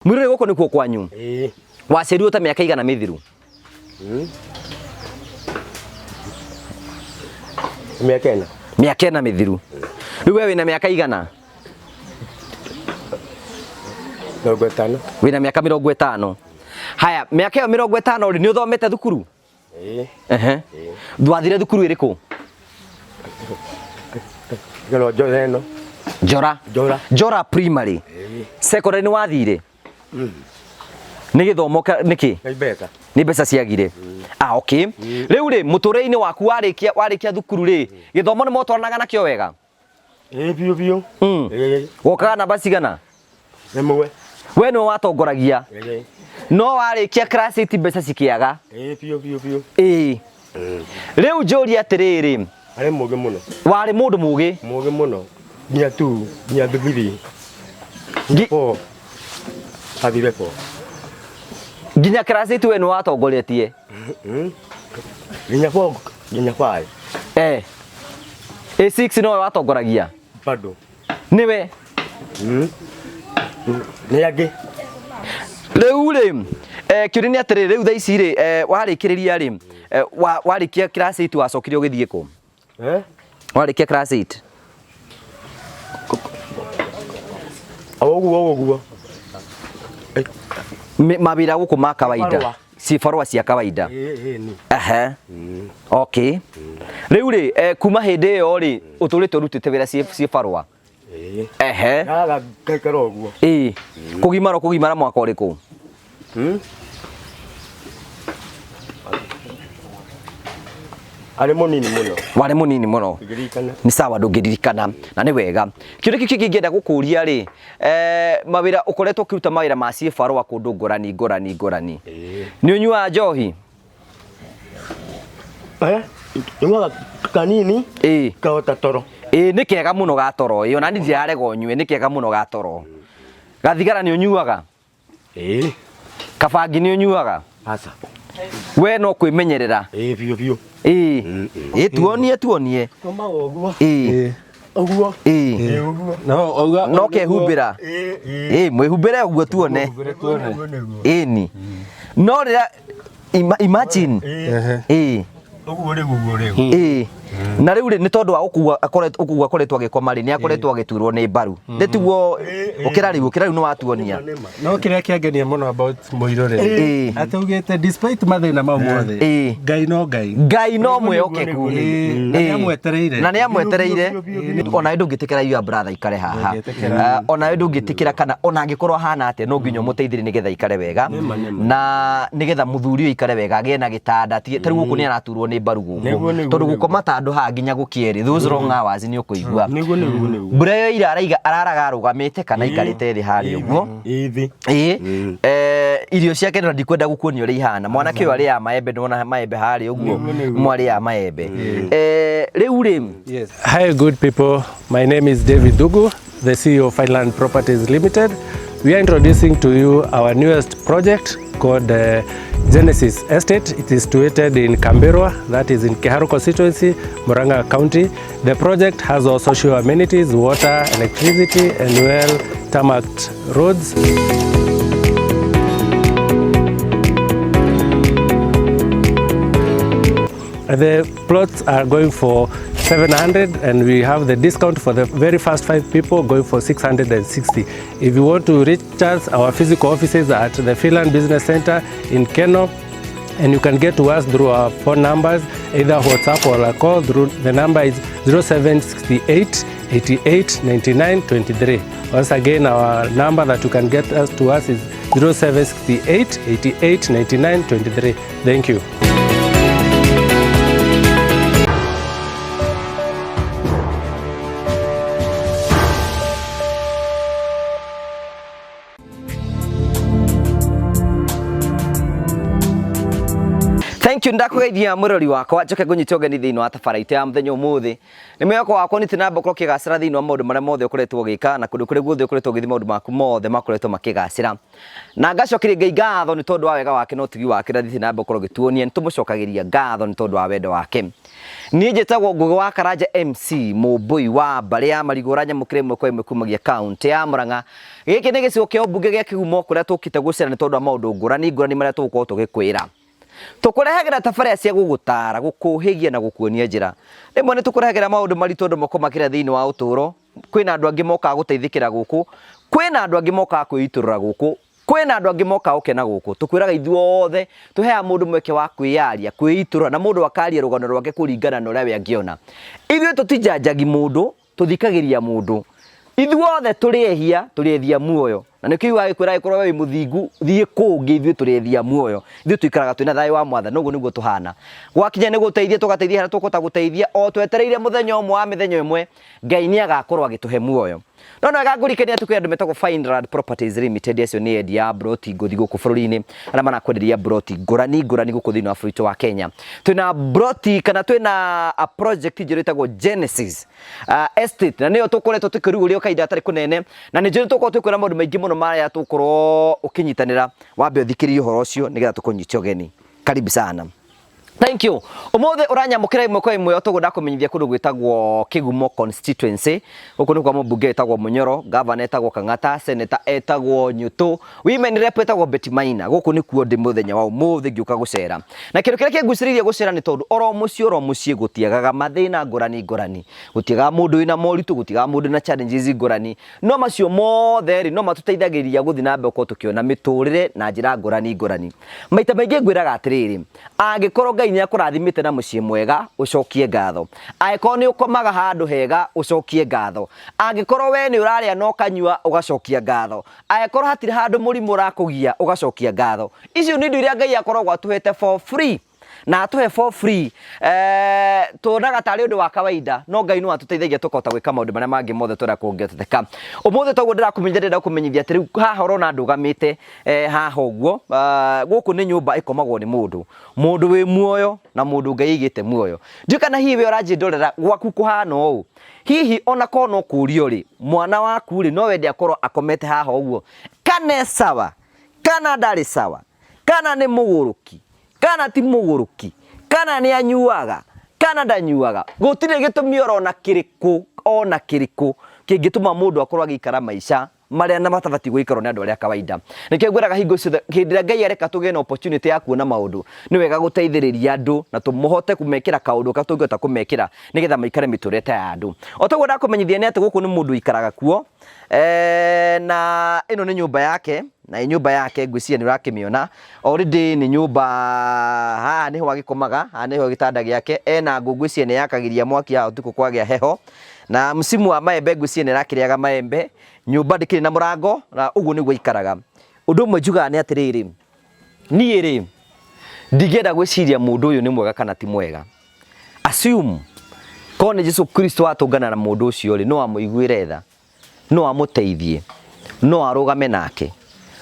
Mwirore gũkũ nĩkuo kwanyu. Ĩĩ. Waciarirwo ta mĩaka igana mĩthiru? Mĩaka ĩna. Mĩaka ĩna mĩthiru. Rĩu we wĩna mĩaka igana? 50. Wĩna mĩaka 50. Haya, mĩaka ĩyo 50 rĩ, nĩ ũthomete thukuru? Ĩĩ. Ehe. Wathire thukuru ĩrĩkũ? Ngero njora ĩno. Njora. Njora. Njora primary. Secondary nĩ wathire? Nĩ gĩthomo nĩkĩ? Nĩ mbeca. Nĩ mbeca ciagire. Ah, okay. Rĩu rĩ, mũtũrĩre-inĩ waku warĩkia warĩkia thukuru rĩ, gĩthomo nĩ mwatwaranaga nakĩo wega? Ĩĩ biũ biũ. Ĩĩ. Wokaga namba cigana? Ĩmwe. We nĩwe watongoragia. Ĩĩ. No warĩkia class 8 mbeca cikĩaga. Ĩĩ biũ biũ biũ. Ĩĩ. Rĩu njũrie atĩrĩrĩ. Arĩ mũgĩ mũno. Warĩ mũndũ mũgĩ? Mũgĩ mũno. Nginya tu, nginya thibiri. Nginya four. Athire four. Nginya class 8 we nĩwe watongoretie? Nginya four, nginya five. Eh. A6 nowe watongoragia? Bado. Nĩwe? Nĩ angĩ. Rĩu rĩ, kĩũria nĩ atĩrĩrĩ, rĩu thaa ici rĩ, warĩkĩrĩria rĩ, warĩkia class 8 wacokire ũgĩthiĩ kũ? Eh? Warĩkia class 8? O ũguo ũguo. Mawĩra gũkũ ma kawaida. Cibarũa. Cibarũa cia kawaida. Ĩĩ ĩĩ nĩ. Ehe. Okay. Rĩu rĩ, kuma hĩndĩ ĩyo rĩ, ũtũrĩte ũrutĩte wĩra cibarũa? Ĩĩ. Ehe. Ndaga ngaikara ũguo. Ĩĩ. Kũgimara ũkũgimara mwaka ũrĩkũ? Arĩ mũnini mũno. Warĩ mũnini mũno. Ngĩririkana. Nĩ sawa ndũngĩririkana na nĩ wega. Kĩũria kĩu kĩngĩ ingĩenda gũkũria rĩ, mawĩra ũkoretwo ũkĩruta mawĩra ma cibarũa kũndũ ngũrani ngũrani ngũrani. Ĩĩ. Nĩ ũnyuaga njohi? Eh? Nyuaga kanini Ĩĩ. kahota toro. Ĩĩ nĩ kega mũno ga toro. Ĩĩ ona niĩ ndirarega ũnyue nĩ kega mũno ga toro. Gathigara nĩ ũnyuaga? Ĩĩ. Kabangi nĩ ũnyuaga? Aca. We no kwĩmenyerera. Ĩĩ biũ biũ. Ĩĩ. Ĩĩ tuonie tuonie. Komaga ũguo. Ĩĩ. Ũguo. Ĩĩ. Ĩĩ ũguo. No auga No kehumbĩra. Ĩĩ ĩĩ. Ĩĩ mwĩhumbĩre ũguo tuone. Mwĩhumbĩre tuone. Ũguo nĩguo. Ĩni. No rĩrĩa imagine. Ĩĩ. Ĩĩ. Ũguo rĩu ũguo rĩu. Ĩĩ. Na rĩu rĩ nĩ tondũ wa gũkua akoretwo ũguo akoretwo agĩkoma rĩ nĩ akoretwo agĩturwo nĩ mbaru. Nĩ tiguo ũkĩra rĩu ũkĩra rĩu nĩ watuonia. No kĩrĩa kĩangenia mũno about Mũirũ rĩ Ĩĩ. atĩ augĩte despite mathĩna mau mothe Ĩĩ. Ngai no Ngai. Ngai no mwĩhokeku. Ĩĩ, na Ĩĩ. nĩamwetereire. Na nĩamwetereire. Onawe ndũngĩtĩkĩra your brother aikare haha. Ndũngĩtĩkĩra. Onawe ndũngĩtĩkĩra kana ona angĩkorwo ahana atĩa no nginya ũmũteithĩrĩrie nĩgetha aikare wega. Na nĩgetha mũthuri ũyũ aikare wega agĩe na gĩtanda. Ta rĩu gũkũ nĩ araturwo nĩ mbaru gũkũ. Nĩguo, nĩguo, Tondũ nĩguo. gũkoma ta andũ haha nginya gũkĩe rĩ, those long hours nĩ ũkũigua. Nĩguo nĩguo nĩguo. Mbura ĩyo ira araiga araraga arũgamĩte kana aikarĩte thĩ harĩa ũguo. Ĩĩ thĩ. Ĩĩ. Irio ciake na ndikwenda gũkuonia ũrĩa ihana. Mwanake ũyũ arĩaga maembe ndona maembe harĩa ũguo. Nĩguo, nĩguo. Mwarĩaga maembe. Rĩu rĩ, Yes. Hi, good people. My name is David Dugu, the CEO of Fineland Properties Limited. We are introducing to you our newest project called Genesis Estate. It is situated in Kambirwa, that is in Kiharu constituency, Murang'a County. The project has all social amenities, water, electricity, and well tarmacked roads. The plots are going for 700 and we have the discount for the very first 5 people going for 660. If you want to reach us, our physical offices are at the Finland Business Center in Kenol, and you can get to us through our phone numbers, either WhatsApp or a call. Through the number is 0768 88 99 23. Once again, our number that you can get us to us is 0768 88 99 23. Thank you. Thank you, ndakugeithia mwirori wakwa, njoke ngunyite ũgeni thĩinĩ wa tabara itũ ya mũthenya ũmũthĩ. Nĩ mwĩhoko wakwa nĩ namba ũkorwo ũkĩgacĩra thĩinĩ wa maũndũ marĩa mothe ũkoretwo ũgĩka na kũndũ kũrĩa guothe ũkoretwo ũgĩthiĩ, maũndũ maku mothe makoretwo makĩgacĩra. Na ngacokeria Ngai ngatho nĩ tondũ wa wega wake na ũtugi wake ũrĩa athiĩte na mbere gũkorwo ũgĩtuonia. Nĩ tũmũcokagĩria ngatho nĩ tondũ wa wendo wake. Niĩ njĩtagwo Ngũgĩ wa Karanja MC, mũmbũi wa mbarĩ ya Marigũ, ũranyamũkĩra ĩmwe kwa ĩmwe kumagia kaũntĩ ya Murang'a. Gĩkĩ nĩ gĩcigo kĩa ũmbunge gĩa Kĩgumo kũrĩa tũkĩte gũcera nĩ tondũ wa maũndũ ngũrani ngũrani marĩa tũgũkorwo tũgĩkwĩra. Tũkũrehagĩra tabarĩra cia gũgũtara, gũkũhĩgia na gũkuonia njĩra. Rĩmwe nĩ tũkũrehagĩra maũndũ maritũ andũ makomagĩra thĩinĩ wa ũtũũro. Kwĩna andũ angĩ mokaga gũteithĩkĩra gũkũ, kwĩna andũ angĩ mokaga kwĩitũrũra gũkũ, kwĩna andũ angĩ mokaga gũkena gũkũ. Tũkwĩraga ithuothe tũheaga mũndũ mweke wa kwĩyaria, kwĩitũrũra, na mũndũ akaria rũgano rwake kũringana na ũrĩa we angĩona. Ithuĩ tũtijanjagi mũndũ, tũthikagĩria mũndũ. Ithuothe tũrĩ ehia, tũrĩ ethia muoyo. Na nĩkĩo iugaga gĩkwĩra angĩkorwo we wĩ mũthingu, thiĩ kũngĩ, ithuĩ tũrĩ ethia muoyo. Ithuĩ tũikaraga twĩna thayũ wa Mwathani, ũguo nĩguo tũhana. Gwakinya nĩ gũteithia, tũgateithia harĩa tũkũhota gũteithia, o twetereire mũthenya ũmwe wa mĩthenya ĩmwe, Ngai nĩ agakorwo agĩtũhe muoyo. No no wega ngũrikania atĩ kwĩ andũ metagwo Fineland Properties Limited, acio nĩ endia a mburoti ngũthi gũkũ bũrũri-inĩ, arĩa marakwenderia mburoti ngũrani ngũrani gũkũ thĩinĩ wa bũrũri witũ wa Kenya. Twĩna mburoti kana twĩna a project njerũ ĩtagwo Genesis Estate, na nĩyo tũkoretwo tũkĩrugũria kahinda gatarĩ kũnene, na nĩ njũĩ tũkorwo tũkwĩra maũndũ maingĩ mũno marĩa tũgũkorwo ũkĩnyitanĩra. Wambe ũthikĩrĩrie ũhoro ũcio nĩgetha tũkũnyite ũgeni. Karibu sana. Thank you. Umuthi uranyamukira imwe kwa imwe otoguo ndakumenyithia kundu gwitagwo Kigumo constituency. Guku ni kwa mumbunge etagwo Munyoro, governor etagwo Kang'ata, senator etagwo Nyutu, women rep etagwo Betty Maina. Guku nikuo ndi muthenya wa umuthi ngiuka gucera. Na kindu kiria kinguciririe gucera ni tondu oro mucii oro mucii gutiagaga mathina ngurani ngurani. Gutiagaga mundu wina moritu, gutiagaga mundu na challenges ngurani. No macio mothe ri no matuteithagĩrĩria gũthiĩ na mbere gũkorwo tũkĩona mĩtũrĩre na njĩra ngũrani ngũrani. Maita maingĩ ngwĩraga atĩrĩrĩ, angĩkorwo Ngai nĩ akũrathimĩte na mũciĩ mwega, ũcokie ngatho. Angĩkorwo nĩ ũkomaga handũ hega, ũcokie ngatho. Angĩkorwo we nĩ ũrarĩa na ũkanyua, ũgacokia ngatho. Angĩkorwo hatirĩ handũ mũrimũ ũrakũgia, ũgacokia ngatho. Icio nĩ indo iria Ngai akoragwo atũhete for free. Na atũhe for free, tuonaga tarĩ ũndũ wa kawaida, no Ngai no atũteithagia tũkahota gwĩka maũndũ marĩa mangĩ mothe tũrĩa kũngĩhotekeka. Ũmũthĩ toguo ndĩrakũmenyithia, ndĩrenda gũkũmenyithia atĩ rĩu haha ũrona ndũgamĩte, haha ũguo, gũkũ nĩ nyũmba ĩkomagwo nĩ mũndũ, mũndũ wĩ muoyo na mũndũ Ngai aigĩte muoyo. Ndiũĩ kana hihi we ũranjĩndorera gwaku kũhana ũũ, hihi ona korwo no kũrio rĩ, mwana waku rĩ, no wende akorwo akomete haha ũguo, kana e sawa, kana ndarĩ sawa, kana nĩ mũgũrũki, kana ti mũgũrũki, kana nĩ anyuaga, kana ndanyuaga. Gũtirĩ gĩtũmi orona kĩrĩkũ, ona kĩrĩkũ kĩngĩtũma mũndũ akorwo agĩikara maica marĩa na matabatiĩ gũikarwo nĩ andũ arĩa kawaida. Nĩkĩo ngwĩraga hingo ciothe, hĩndĩ ĩrĩa Ngai areka tũgĩe na opportunity ya kuona maũndũ, nĩ wega gũteithĩrĩria andũ na tũmũhote kũmekĩra kaũndũ karĩa tũngĩhota kũmekĩra nĩgetha maikare mĩtũrĩre ta ya andũ. O taguo ndakũmenyithia nĩ atĩ gũkũ nĩ mũndũ ũikaraga kuo, na ĩno nĩ nyũmba yake, na ĩ nyũmba yake ngwĩciria nĩ ũrakĩmĩona. Already nĩ nyũmba, haha nĩho agĩkomaga, haha nĩho gĩtanda gĩake, ena ngũ ngwĩciria nĩ yakagĩria mwaki haha ũtukũ kwagĩa heho, na msimu wa maembe ngwĩciria nĩ arakĩrĩaga maembe, nyũmba ndĩkĩrĩ na mũrango, na ũguo nĩguo aikaraga. Ũndũ ũmwe njugaga nĩ atĩrĩrĩ, niĩ rĩ, ndingĩenda gwĩciria mũndũ ũyũ nĩ mwega kana ti mwega. Assume, korwo nĩ Jesu Kristo atũngana na mũndũ ũcio rĩ, no amũiguĩre tha, no amũteithie, no arũgame nake,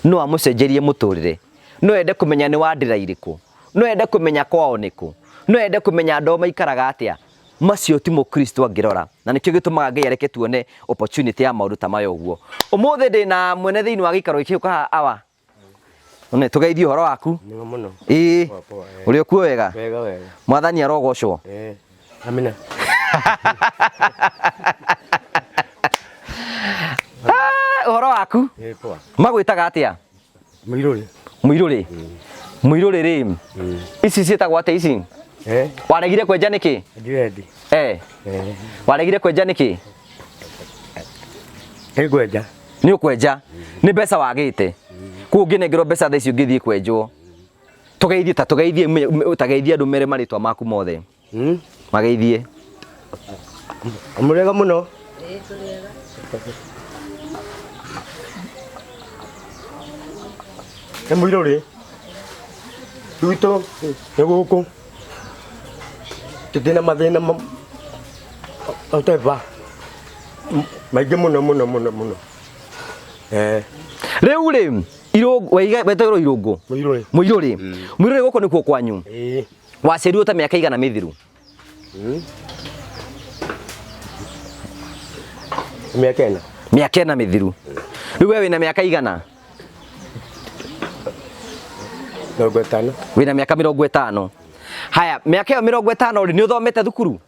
no amũcenjerie mũtũrĩre, no ende kũmenya nĩ wa ndĩra irĩkũ, no ende kũmenya kwao nĩkũ, no ende kũmenya andũ ao maikaraga atĩa. Macio ti mũkristo angĩrora, na nĩkĩo gĩtũmaga Ngai areke tuone opportunity ya maũndũ ta maya ũguo. Ũmũthĩ ndĩ na mwene thĩinĩ wa gĩikaro gĩkĩ ũka haha awa. One tũgeithie ũhoro waku. Nĩguo mũno. Ĩĩ. Poa, poa, eh. Ũrĩ okuo wega? Wega wega. Mwathani arogocwo. Amina. Ah, ũhoro waku? Poa. Magwĩtaga atĩa? Mũirũrĩ. Mũirũrĩ. Mũirũrĩ rĩ. Ici ciĩtagwo atĩa ici? Waregire kwenja nĩkĩ? Ndirendi. Waregire kwenja nĩkĩ? Nĩngwenja. Nĩ ũkwenja. Nĩ mbeca wagĩte. Koguo ũngĩnengerwo mbeca thaa ici ũngĩthiĩ kwenjwo. Tũgeithie ta tũgeithie tageithie andũ mere marĩtwa maku mothe. Mageithie. Mũrĩega mũno. Nĩ mũirũrĩ. Gwitũ nĩ gũkũ. Tũtirĩ na mathĩna whatever. Maingĩ mũno mũno mũno mũno. Rĩu rĩ, irũngũ, wetagwo irũngũ? Mũirũrĩ. Mũirũrĩ. Mũirũrĩ gũkũ nĩkuo kwanyu? Ĩĩ. Waciarirwo ta mĩaka igana mĩthiru? Mĩaka ĩna. Mĩaka ĩna mĩthiru. Rĩu we wĩna mĩaka igana? 50. Wĩna mĩaka 50. Haya, mĩaka ĩyo 50 rĩ, nĩ ũthomete thukuru?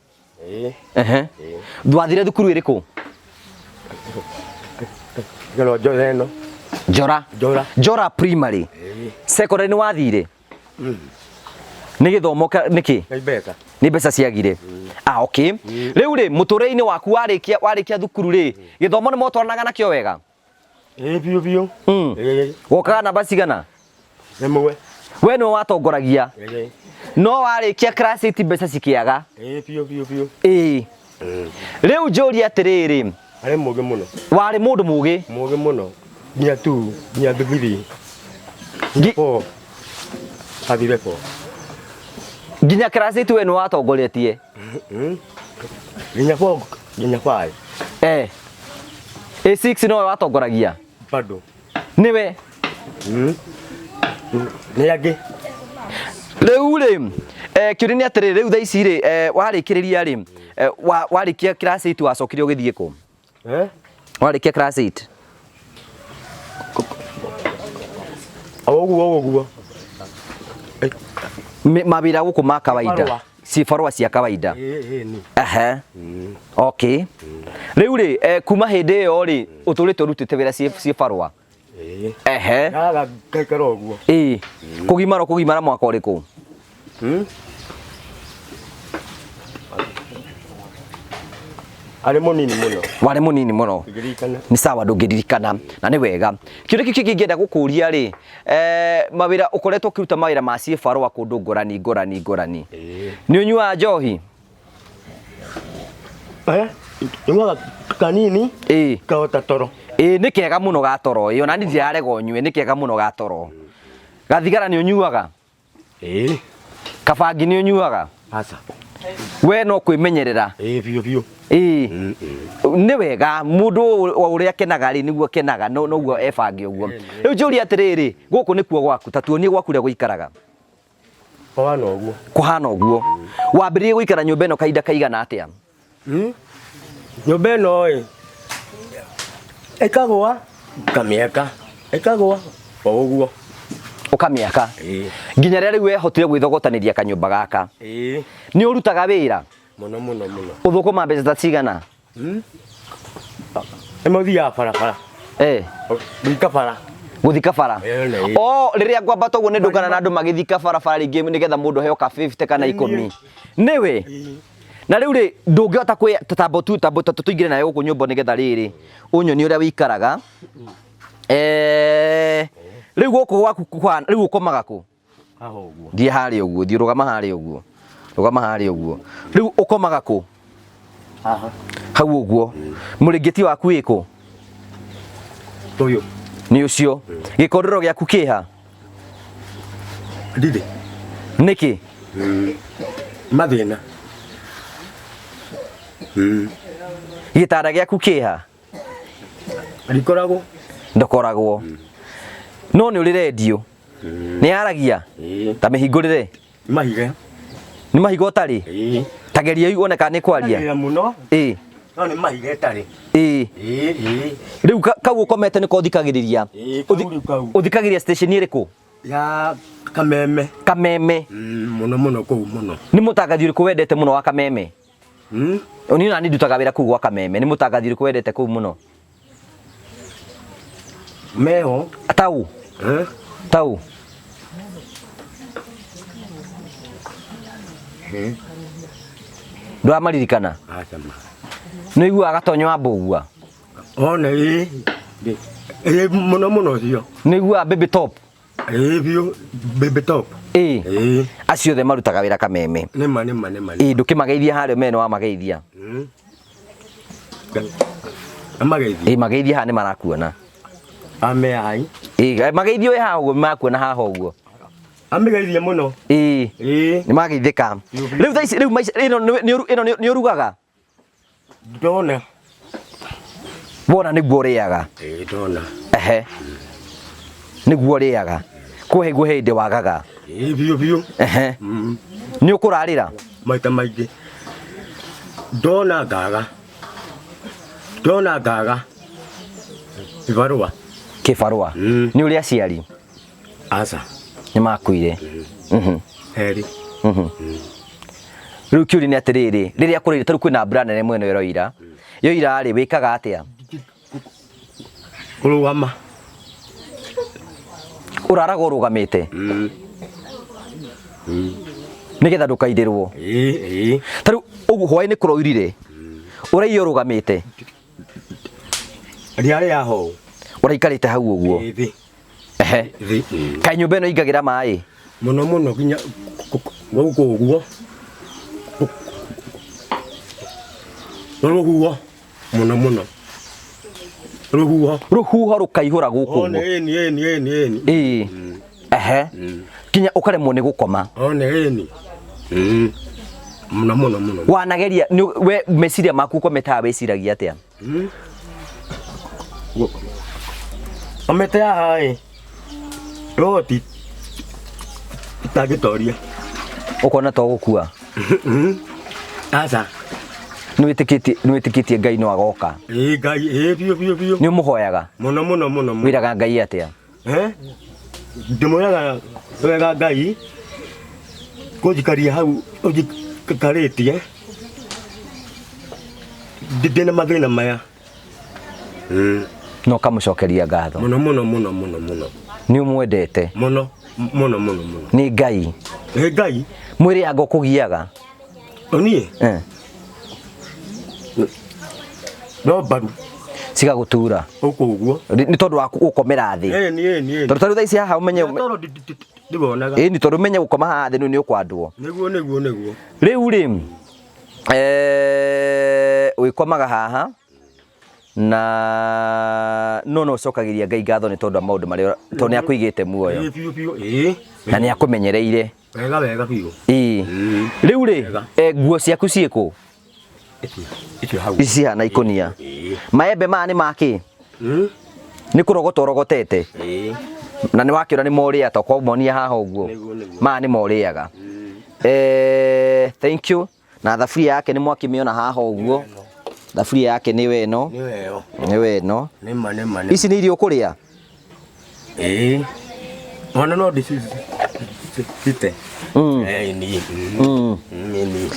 Ĩĩ. Ehe. Wathire thukuru ĩrĩkũ? Ngero njora ĩno. Njora. Njora. Njora primary. Secondary nĩ wathire? Nĩ gĩthomo nĩkĩ? Nĩ mbeca. Nĩ mbeca ciagire. Ah, okay. Rĩu rĩ, mũtũrĩre-inĩ waku warĩkia warĩkia thukuru rĩ, gĩthomo nĩ mwatwaranaga nakĩo wega? Ĩĩ biũ biũ. Ĩĩ. Wokaga namba cigana? Ĩmwe. We nĩwe watongoragia. Ĩĩ. No warĩkia class 8 mbeca cikĩaga. Ĩĩ biũ biũ biũ. Ĩĩ. Rĩu njũrie atĩrĩrĩ, Arĩ mũgĩ mũno. Warĩ mũndũ mũgĩ? Mũgĩ mũno. Nginya tu, nginya thubiri. Nginya four. Athire four. Nginya class 8 we nĩ watongoretie? Nginya four, nginya five. Eh. A6 nowe watongoragia? Bado. Nĩwe? Nĩ angĩ. Rĩu rĩ, kĩũria nĩ atĩrĩrĩ, rĩu thaa ici rĩ, warĩkĩrĩria rĩ, warĩkia class 8 wacokire ũgĩthiĩ kũ? Eh? Warĩkia class 8? O ũguo o ũguo. Mawĩra gũkũ ma kawaida. Cibarũa. Cibarũa cia kawaida. Ĩĩ ĩĩ nĩ. Ehe. Okay. Rĩu rĩ, kuma hĩndĩ ĩyo rĩ, ũtũrĩte ũrutĩte wĩra cibarũa? Ĩĩ. Ehe. Ndaga ngaikara ũguo. Ĩĩ. Kũgimara ũkũgimara mwaka ũrĩkũ? Arĩ mũnini mũno. Warĩ mũnini mũno. Ngĩririkana. Nĩ sawa ndũngĩririkana na nĩ wega. Kĩũria kĩu kĩngĩ ingĩenda gũkũria rĩ, mawĩra ũkoretwo ũkĩruta mawĩra ma cibarũa kũndũ ngũrani ngũrani ngũrani. Ĩĩ. Nĩ ũnyuaga njohi? Nyuaga kanini. Ĩĩ. Kahota toro. Ĩĩ nĩ kega mũno ga toro. Ĩĩ ona niĩ ndirarega ũnyue, nĩ kega mũno ga toro. Gathigara nĩ ũnyuaga? Ĩĩ. Kabangi nĩ ũnyuaga? Aca. We no kwĩmenyerera. Ĩĩ biũ biũ. Ĩĩ. Nĩ wega mũndũ o ũrĩa akenaga rĩ nĩguo akenaga, noguo ebange ũguo. Rĩu njũrie atĩrĩrĩ, gũkũ nĩkuo gwaku, ta tuonie gwaku ũrĩa gũikaraga. Kũhana ũguo. Kũhana ũguo. Wambĩrĩirie gũikara nyũmba ĩno kahinda kaigana atĩa? Nyũmba ĩno ĩ ĩkagũa ngamĩaka, ĩkagũa o ũguo. Ũkamĩaka? Ĩĩ. Nginya rĩrĩa rĩu wehotire gwĩthogotanĩria kanyũmba gaka. Ĩĩ. Nĩ ũrutaga wĩra? Mũno mũno mũno. Ũthũkũma mbeca ta cigana? Nĩ mũthiaga barabara. Gũthika bara. Gũthika bara. Ĩĩ, nĩ. O rĩrĩa ngwambata ũguo nĩ ndũngana na andũ magĩthika barabara rĩngĩ nĩgetha mũndũ aheo ka 50 kana 10. Nĩwe? Na rĩu rĩ, ndũngĩhota kwĩ tambo tu, tambo ta tũingĩre nawe gũkũ nyũmba nĩgetha rĩrĩ ũnyonie ũrĩa wĩikaraga. Rĩu gũkũ gwaku kũhana, rĩu ũkomaga kũ? Haha ũguo. Thiĩ harĩa ũguo, thiĩ rũgama harĩa ũguo. Rũgama harĩa ũguo. Rĩu ũkomaga kũ? Haha. Hau ũguo. Mũrĩngĩti waku wĩ kũ? Ũyũ. Nĩ ũcio. Gĩkondoro gĩaku kĩha? Ndirĩ. Nĩkĩ? Mathĩna. Gĩtanda gĩaku kĩha? Ndikoragwo. Ndũkoragwo. No nĩ ũrĩ rendio? Nĩ yaragia? Ĩĩ. Ta mĩhingũrĩre? Mahiga. Nĩ mahiga ũtarĩ? Ĩĩ. Ta geria wone kana nĩ kwaria. Kwaria mũno. Ĩĩ. No nĩ mahiga ĩtarĩ. Ĩĩ. Ĩĩ, ĩĩ. Rĩu kau ũkomete nĩko ũthikagĩrĩria? Ĩĩ, kau rĩu kau. Ũthikagĩrĩria station ĩrĩkũ? Ya Kameme. Kameme. Mũno mũno kũu mũno. Nĩ mũtangathi ũrĩkũ wendete mũno wa Kameme? Niĩ nani ndutaga wĩra kũu gwa Kameme. Nĩ mũtangathi ũrĩkũ wendete kũu mũno? Meho. Tau. Tau. Ndũramaririkana? Aca ma. Nĩ ũiguaga Gatonyo wa Mbũgua? Ona ĩĩ. Ĩĩ mũno mũno ũcio. Nĩ ũiguaga Baby Top? Ĩĩ biũ, Baby Top. Ĩĩ. Ĩĩ. Acio othe marutaga wĩra Kameme. Nĩ ma, nĩ ma, nĩ ma. Ĩĩ, ndũkĩmageithia harĩa ũmene wamageithia. Amageithia. Ĩĩ, mageithia haha nĩ marakuona. Ameai. Ĩĩ, mageithio wĩ haha ũguo, nĩ marakuona haha ũguo. Amĩgeithie mũno. Ĩĩ. Ĩĩ. Nĩ mageithĩka. Rĩu thaa ici, rĩu maica, ĩno nĩ, nĩ, ĩno nĩ, nĩ ũrugaga? Ndona. Wona nĩguo ũrĩaga? Ĩĩ, ndona. Ehe. Nĩguo ũrĩaga. Kũhe guo hĩndĩ wagaga. Ĩĩ biũ biũ. Ehe. Nĩ ũkũrarĩra? Maita maingĩ. Ndona ngaga. Ndona ngaga. Ibarũa. Kĩbarũa. Nĩ ũrĩ aciari? Aca. Nĩ makuire. Erĩ. Rĩu kĩũria nĩ atĩrĩrĩ, rĩrĩa kũraira, tarĩu kwĩna mbura nene mwena ĩroira, yoira rĩ, wĩkaga atĩa? Kũrũgama. Ũraraga ũrũgamĩte? Nĩgetha ndũkairĩrwo. Ĩĩ ĩĩ. Tarĩu ũguo hwaĩ-inĩ kũroirire, ũraiya ũrũgamĩte? Rĩarĩ haha ũũ. Ũraikarĩte hau ũguo? Ĩĩ thĩ. Ehe. Thĩ. Kaĩ nyũmba ĩno ĩingagĩra maĩ? Mũno mũno nginya gũkũ ũguo. Rũhuho mũno mũno. Rũhuho. Rũhuho rũkaihũra gũkũ One ũguo. ĩni ĩni ĩni ĩni. Ĩĩ. Ehe. Kinya ũkaremwo nĩ gũkoma. One ĩni. Mũno mũno mũno. Wanageria we meciria maku ũkomete haha wĩciragia atĩa? Omete haha ĩ. Roti. Itangĩtoria. Ũkona to gũkua. Aca. Nĩ wĩtĩkĩtie Ngai no agoka? Ĩĩ Ngai, ĩĩ biũ biũ biũ. Nĩ ũmũhoyaga? Mũno mũno mũno mũno. Wĩraga Ngai atĩa? Eh? Ndĩmwĩraga wega Ngai kũnjikaria hau ũnjikarĩtie ndĩ na mathĩna maya. Na ũkamũcokeria ngatho. Mũno mũno mũno mũno mũno. Nĩ ũmwendete? Mũno mũno mũno mũno. Nĩ Ngai. Nĩ Ngai. Mwĩrĩ anga ũkũgiaga? Niĩ? Eh. No mbaru. Cigagũtura. Gũkũ ũguo. Nĩ tondũ wa gũkomera thĩ. Ĩni ĩni ĩni. Tondũ tarĩu thaa ici haha ũmenye. Tondũ ndiwonaga. Ĩni tondũ ũmenye gũkoma haha thĩ nĩ ũkwandwo. Nĩguo nĩguo nĩguo. Rĩu rĩ, wĩkomaga haha na no no ũcokagĩria Ngai ngatho nĩ tondũ wa maũndũ marĩa tondũ nĩ akũigĩte muoyo. Ĩĩ biũ biũ ĩĩ. Na nĩ akũmenyereire. Wega wega biũ. Ĩĩ. Rĩu rĩ, nguo ciaku ciĩkũ? Icio hau. Ici cihana ikũnia. Maembe maya nĩ makĩ? Nĩ kũrogota ũrogotete? Ĩĩ. Na nĩ wakĩona nĩ morĩa ta kwa monia haha ũguo. Nĩguo nĩguo. Maya nĩ morĩaga. Thank you. Na thaburia yake nĩ mwakĩmĩona haha ũguo. Thaburia yake nĩ ĩno. Nĩ ĩyo. Nĩ ĩno. Nĩ ma nĩ ma. Ici nĩ irio ũkũrĩa? Ĩĩ. Ona no ndicite. Ĩni. Ĩni.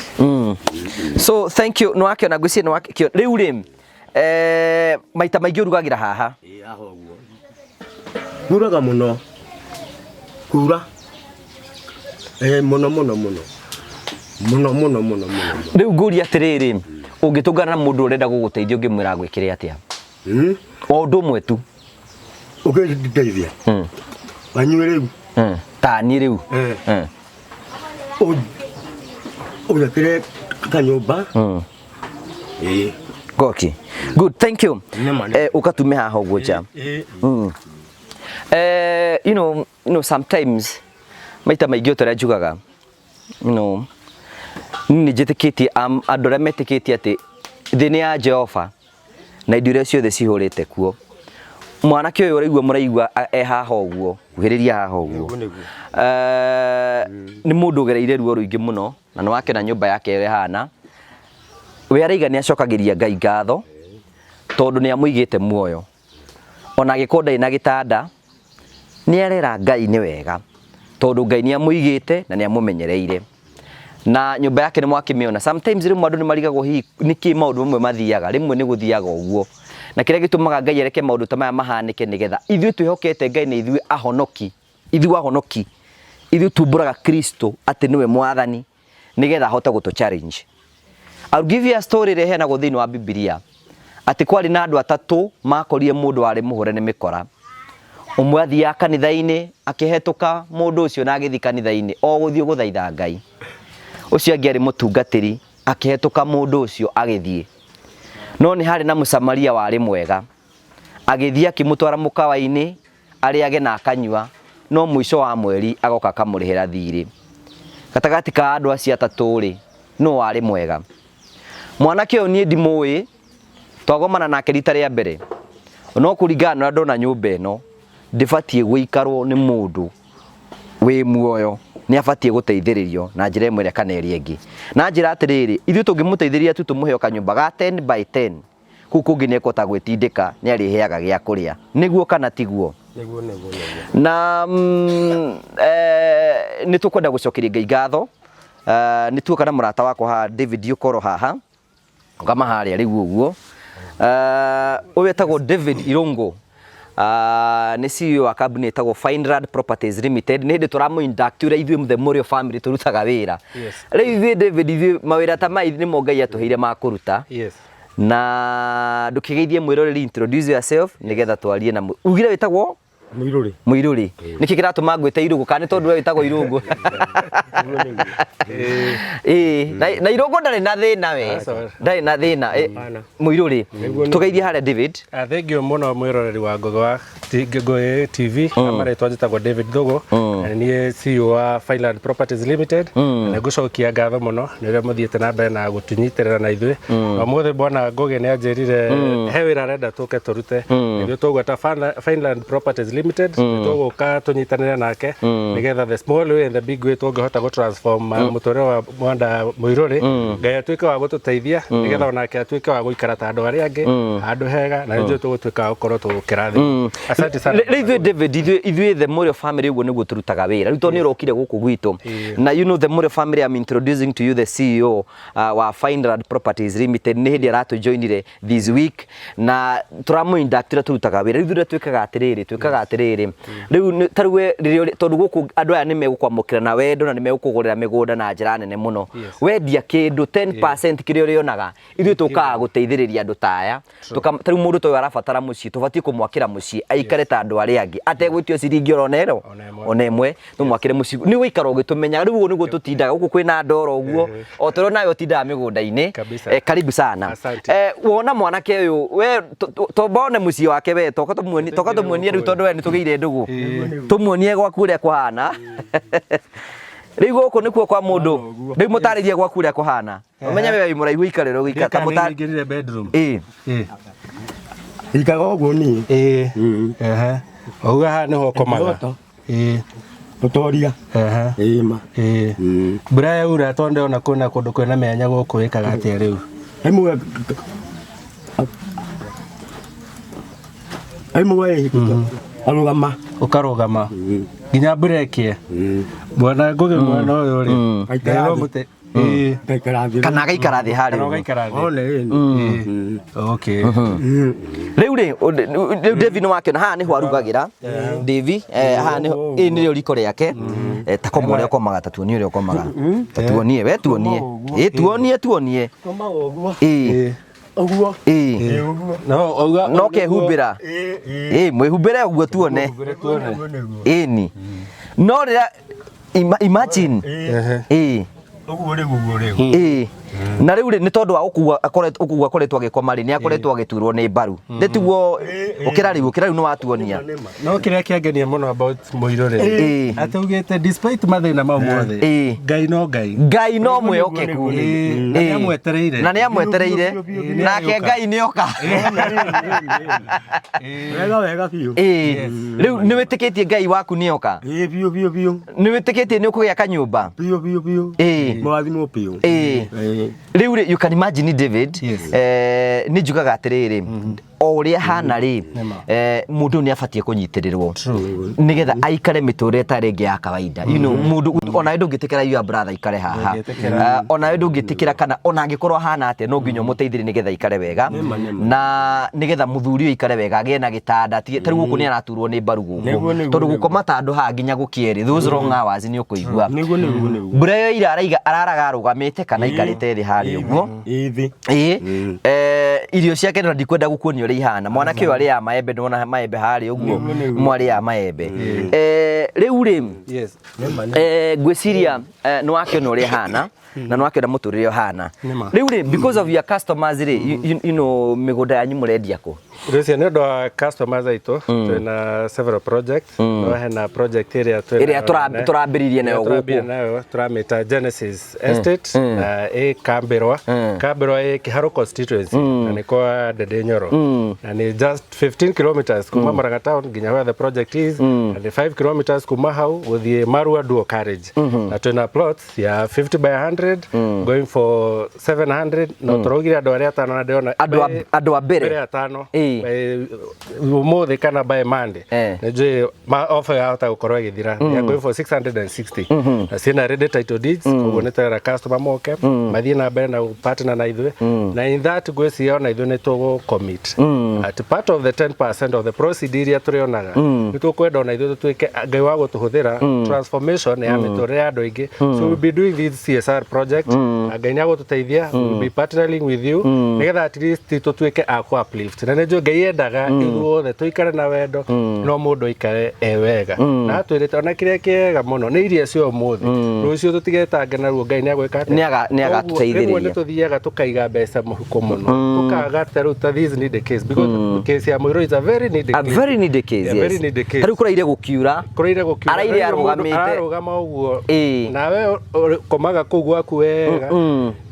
So thank you. Nĩ wakĩona ngwĩciria nĩ wakĩona. Rĩu rĩ, maita maingĩ ũrugagĩra haha? Ĩĩ haha ũguo. Kuraga mũno. Kura. Mũno mũno mũno. Mũno mũno mũno mũno. Rĩu ngũria atĩrĩrĩ, ũngĩtũngana na mũndũ ũrenda gũgũteithia ũngĩmwĩra agwĩkĩre atĩa? O ũndũ ũmwe tu. Ũngĩndeithia? Wanyue rĩu. Ta niĩ rĩu. Ũnjakĩre kanyũmba. Ĩĩ. Okay. Good, thank you. Nĩ ma, nĩ. Ũkatume haha ũguo nja. Ĩĩ. You know, sometimes maita maingĩ o ta ũrĩa njugaga, you know, niĩ nĩ njĩtĩkĩtie, andũ arĩa metĩkĩtie atĩ thĩ nĩ ya Jehova na indo iria ciothe cihũrĩte kuo. Mwanake ũyũ ũraigua mũraigua e haha ũguo, kuhĩrĩria haha ũguo. Nĩguo, nĩguo. Nĩ mũndũ ũgereire ruo rũingĩ mũno na nĩ wakĩona nyũmba yake ũrĩa ĩhana. We araiga nĩ acokagĩria Ngai ngatho tondũ nĩ amũigĩte muoyo. Ona angĩkorwo ndarĩ na gĩtanda, nĩ arera Ngai nĩ wega tondũ Ngai nĩ amũigĩte na nĩ amũmenyereire. Na nyũmba yake nĩ mwakĩmĩona. Sometimes rĩmwe andũ nĩ marigagwo hihi nĩkĩ maũndũ mamwe mathiaga, rĩmwe nĩ gũthiaga ũguo. Na kĩrĩa gĩtũmaga Ngai areke maũndũ ta maya mahanĩke nĩgetha ithuĩ twĩhokete Ngai nĩ ithuĩ ahonoki, ithuĩ ahonoki, ithuĩ tumbũraga Kristo atĩ nĩwe mwathani nĩgetha ahote gũtũ challenge. I'll give you a story ĩrĩa ĩheanagwo thĩinĩ wa Bibilia atĩ kwarĩ na andũ atatũ makorire mũndũ warĩ mũhũre nĩ mĩkora. Ũmwe athiaga kanitha-inĩ akĩhetũka mũndũ ũcio na agĩthiĩ kanitha-inĩ o gũthiĩ gũthaitha Ngai. Ũcio angĩ arĩ mũtungatĩri akĩhetũka mũndũ ũcio agĩthiĩ. No nĩ harĩ na Mũsamaria warĩ mwega. Agĩthiĩ akĩmũtwara mũkawa-inĩ arĩage na akanyua, no mũico wa mweri agoka akamũrĩhĩra thirĩ. Gatagatĩ ka andũ acio atatũ rĩ, nũ warĩ mwega? Mwanake ũyũ niĩ ndimũĩ, twagomana nake rita rĩa mbere. No kũringana na ũrĩa ndona nyũmba ĩno, ndĩbatiĩ gũikarwo nĩ mũndũ Wĩ muoyo nĩ abatiĩ gũteithĩrĩrio na njĩra ĩmwe ĩrĩa kana ĩrĩa ĩngĩ. Na njĩra atĩrĩrĩ, ithuĩ tũngĩmũteithĩrĩria tu tũmũhe o kanyũmba ga 10 by 10, kũu kũngĩ nĩ ekũhota gwĩtindĩka, nĩ arĩheaga gĩa kũrĩa. Nĩguo kana tiguo? Nĩguo, nĩguo, nĩguo. Na nĩ tũkwenda gũcokeria Ngai ngatho. Nĩ tuoka na mũrata wakwa haha David Okoro haha. Ũgama harĩa rĩu ũguo. Ũyũ etagwo David Irũngũ. Nĩ CEO wa kambuni ĩtagwo Fineland Properties Limited. Nĩ hĩndĩ tũramũ induct ũrĩa ithuĩ the Mũrĩo family tũrutaga wĩra. Yes. Rĩu ithuĩ David, ithuĩ mawĩra ta maya nĩmo Ngai atũheire ma kũruta. Yes. Na ndũkĩgeithie mwĩroreri, introduce yourself nĩgetha twarie na ugire wĩtagwo Mũirũrĩ. Mũirũrĩ. Nĩkĩ kĩratũma ngwĩte Irũngũ? Kana nĩ tondũ we wĩtagwo Irũngũ? Ĩĩ, na Irũngũ ndarĩ na thĩna we. Ndarĩ na thĩna. Hapana. Mũirũrĩ. Nĩguo, nĩguo. Tũgeithie harĩa David. Thank you mũno mwĩroreri wa Ngũgĩ wa Ngũgĩ TV. Na marĩtwa njĩtagwo David Thugu. Na niĩ CEO wa Fineland Properties Limited. Na nĩngũcokia ngatho mũno nĩ ũrĩa mũthiĩte na mbere na gũtũnyitĩrĩra na ithuĩ. Ũmũthĩ bwana Ngũgĩ nĩ anjĩrire he wĩra arenda tũke tũrute. Ithuĩ tũgweta Fineland Properties Limited, nĩ tũgũka tũnyitanĩre nake nĩgetha the small way and the big way tũngĩhota gũ transform mũtũrĩre wa Mwanda Mũirũrĩ, Ngai atuĩke wa gũtũteithia nĩgetha onake atuĩke wa gũikara ta andũ arĩa angĩ handũ hega, na nĩnjũĩ tũgũtuĩka wa gũkorwo tũkĩrathimwo. Asante sana. Rĩu ithuĩ David, ithuĩ the Mũrĩo family ũguo nĩguo tũrutaga wĩra. Rĩu tondũ nĩ ũrokire gũkũ gwitũ. Na you know the Mũrĩo family, I'm introducing to you the CEO wa Fineland Properties Limited. Nĩ hĩndĩ aratũjoinire this week na tũramũ induct ũrĩa tũrutaga wĩra. Rĩu ithuĩ ũrĩa twĩkaga atĩrĩrĩ, twĩkaga atĩrĩrĩ. Rĩu ta rĩu we rĩrĩa tondũ gũkũ andũ aya nĩ megũkwamũkĩra na wendo na nĩ megũkũgũrĩra mĩgũnda na njĩra nene mũno. Yes. Wendia kĩndũ 10% kĩrĩa ũrĩonaga, ithuĩ tũkaga gũteithĩrĩria andũ ta aya. Ta rĩu mũndũ ta ũyũ arabatara mũciĩ, tũbatiĩ kũmwakĩra mũciĩ aikare ta andũ arĩa angĩ ategwĩtio ciringi oro na ĩro Ona ĩmwe. ona ĩmwe, tũmwakĩre mũciĩ. Nĩ gũikara ũgĩtũmenyaga. Rĩu ũguo nĩguo tũtindaga gũkũ kwĩna ndoro ũguo, o ta ũrĩa nawe ũtindaga mĩgũnda-inĩ. Kabisa. Karibu sana. Asante. Wona mwanake ũyũ, we tomba one mũciĩ wake we, toka tũmuonie, toka tũmuonie rĩu tondũ we nĩ tũgĩire ndũgũ. Tũmuonie gwaku ũrĩa kũhana. Rĩu gũkũ nĩkuo kwa mũndũ. Rĩu mũtarĩrie gwaku ũrĩa kũhana. Ũmenye we wĩ mũraihu ikarĩra ũgĩikara. Ta Ndĩka nĩ bedroom. Ĩĩ. Ĩĩ. Ikaraga ũguo niĩ. Ĩĩ. Ehe. Ũguo haha nĩho ũkomaga. Kĩroto. Ĩĩ. Tũtoria. Ehe. Ĩĩ ma. Ĩĩ. Mbura yaura tondũ ndĩrona kwĩna kũndũ kwĩna mĩanya gũkũ ĩkaga atĩa rĩu? Rĩmwe rĩmwe arũgama. Ũkarũgama nginya mbura ĩkĩe. Bwana Ngũgĩ mwana ũyũ rĩ, Aikara Ngai thĩ. mũte. Ĩĩ. Ngaikara thĩ. Kana agaikara thĩ harĩa Kana ũguo. ũgaikara thĩ. One ĩĩ. Okay. Rĩu rĩ, rĩu David nĩ wakĩona haha nĩho arugagĩra. David, haha nĩho, ĩĩ nĩrĩo riko rĩake. Ta koma ũrĩa ũkomaga, ta tuonie ũrĩa ũkomaga. Ta tuonie, we tuonie. Ĩĩ tuonie, tuonie. Komaga ũguo. Ĩĩ. Ũguo. Ĩĩ. Ĩĩ ũguo. No ũguo No kehumbĩra. Ĩĩ ĩĩ. Ĩĩ mwĩhumbĩre ũguo tuone. Humbĩre tuone. Ũguo nĩguo. Ĩni. No rĩrĩa imagine. Ĩĩ. Ĩĩ. Ũguo rĩu ũguo rĩu. Ĩĩ. Na rĩu rĩ, nĩ tondũ wa gũkua akoretwo ũguo akoretwo agĩkoma rĩ, nĩ akoretwo agĩturwo nĩ mbaru. Nĩ tiguo ũkĩra rĩu, ũkĩra rĩu nĩ watuonia. No kĩrĩa kĩangenia mũno about Mũirũrĩ Ĩĩ. atĩ augĩte despite mathĩna mau mothe Ĩĩ. Ngai no Ngai. Ngai no mwĩhokeku. Ĩĩ, na Ĩĩ. nĩamwetereire. Na nĩamwetereire. Biũ, biũ, biũ. Nake Ngai nĩoka. Wega wega biũ. Ĩĩ. Rĩu nĩ wĩtĩkĩtie Ngai waku nĩoka? Ĩĩ biũ biũ biũ. Nĩ wĩtĩkĩtie nĩ ũkũgĩa kanyũmba? Biũ biũ biũ. Ĩĩ. Mũrathimwo biũ. Ĩĩ. Ĩĩ. Rĩu rĩ, you can imagine David, Yes. nĩ njugaga atĩrĩrĩ, o ũrĩa hana rĩ, Nĩma. Mũndũ nĩ abatiĩ kũnyitĩrĩrwo nĩgetha aikare mĩtũrĩre ĩtarĩ ĩngĩ ya kawaida. You know, mũndũ onawe ndũngĩtĩkĩra your brother aikare haha. Ndũngĩtĩkĩra. Onawe ndũngĩtĩkĩra kana ona angĩkorwo ahana atĩa no nginya ũmũteithĩrĩrie nĩgetha aikare wega na nĩgetha mũthuri ũyũ aikare wega agĩe na gĩtanda atige ta rĩu gũkũ nĩ araturwo nĩ mbaru gũkũ Nĩguo, nĩguo, tondũ nĩguo. gũkoma ta andũ haha nginya gũkĩerĩ those long hours nĩ ũkũigua Nĩguo nĩguo nĩguo. mbura ĩyo ira araiga araraga arũgamĩte kana aikarĩte thĩ harĩa ũguo. Ĩĩ thĩ. Ĩĩ. Irio ciake na ndikwenda gũkuonia ũrĩa ihana. Mwanake ũyũ arĩaga maembe, ndona maembe harĩa ũguo. Nĩguo, nĩguo. Mwarĩaga maembe. Rĩu rĩ, Yes. ngwĩciria nĩ wakĩona ũrĩa hana na nĩ wakĩona mũtũrĩre ũhana. Nĩma. Rĩu rĩ, because of your customers rĩ, you know, mĩgũnda yanyu mũrendia kũ? Rĩu nĩ ũndũ wa customers aitũ twĩna several projects, no hena project ĩrĩa twĩna Ĩrĩa tũrambĩrĩirie nayo Ĩrĩa tũrambĩrĩirie gũkũ. nayo tũramĩta Genesis Estate, na ĩ Kambĩrwa. Kambĩrwa ĩ Kĩharũ constituency na nĩ kwa Ndĩndĩ Nyoro, na nĩ just 15 kilometers kuma Murang'a town nginya where the project is, na nĩ 5 kilometers meters kuma hau gũthiĩ Marua dual carriage. Na twĩna plots ya 50 by 100 going for 700, no tũraugire andũ arĩa atano na ndĩrona Andũ a mbere. Mbere atano Ĩĩ. by ũmũthĩ kana by Monday, nĩnjũĩ offer yahota gũkorwo ĩgĩthira. They are going for 660 na ciĩna ready title deeds. Koguo nĩ tũrera customer moke mathiĩ na mbere na partner na ithuĩ, na in that ngwĩciria ona ithuĩ nĩ tũgũ commit at part of the 10% of the proceed iria tũrĩonaga. Nĩ tũkwenda ona ithuĩ tũtuĩke Ngai wa gũtũhũthĩra transformation ya mĩtũrĩre ya andũ aingĩ. So we'll be doing this CSR project na Ngai nĩ agũtũteithia. We'll be partnering with you nĩgetha at least tũtuĩke a kũ uplift, na nĩ njũĩ Ngai endaga ithuothe tũikare na wendo, no mũndũ aikare e wega, na atwĩrĩte ona kĩrĩa kĩega mũno nĩ irio cia ũmũthĩ, rũciũ tũtigetange naruo, Ngai nĩ agwĩka atĩa? Nĩ agatũteithĩrĩria. Koguo rĩmwe nĩ tũthiaga tũkaiga mbeca mũhuko mũno, tũkaga ta rĩu ta this need case, because case ya Mũirũ is a very needy A case. very needy case. Yeah, very needy case. Tarĩu kũraire gũkiura. Kũraire gũkiura. Araire Rĩu mũndũ arũgamĩte. ararũgama ũguo. Nawe komaga kũu gwaku wega,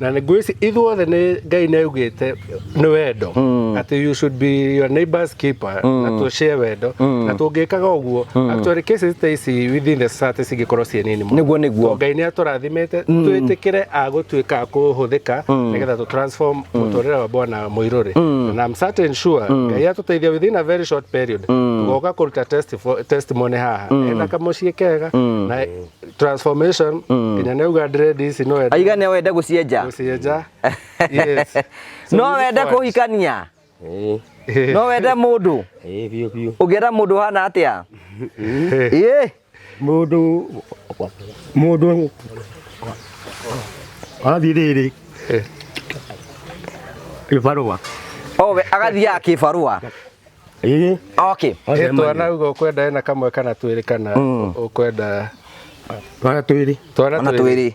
na nĩ ngwĩci ithuothe nĩ Ngai nĩ augĩte nĩ wendo, atĩ you should be your neighbor's keeper, na tũ share wendo, na tũngĩkaga ũguo, actually cases ta ici within the society cingĩkorwo ciĩ nini mũno. Nĩguo. Tondũ Ngai nĩ atũrathimĩte, twĩtĩkĩre a gũtuĩka a kũhũthĩka nĩgetha tũ transform mũtũrĩre wa bwana Mũirũrĩ, na I'm certain sure Ngai atũteithia, within a very short period tũgoka kũruta testimony haha ena kamũciĩ kega na transformation, nginya nĩ auga dread ici no ende. Aiga nĩ wende gũcienja. Gũcienja, yes. So No we look wende forward. kũhikania? Ĩĩ. No wende mũndũ? Ĩĩ, biũ biũ. Ũngĩenda mũndũ hana atĩa? Ĩĩ. Mũndũ arathiĩ rĩrĩ gĩbarũa. Owe agathiaga kĩbarũa. Ĩĩ. Okay. Ĩ, twana uga ũkwenda ena kamwe kana twĩrĩ, kana ũkwenda? Twana twĩrĩ. Twana. Ona twĩrĩ.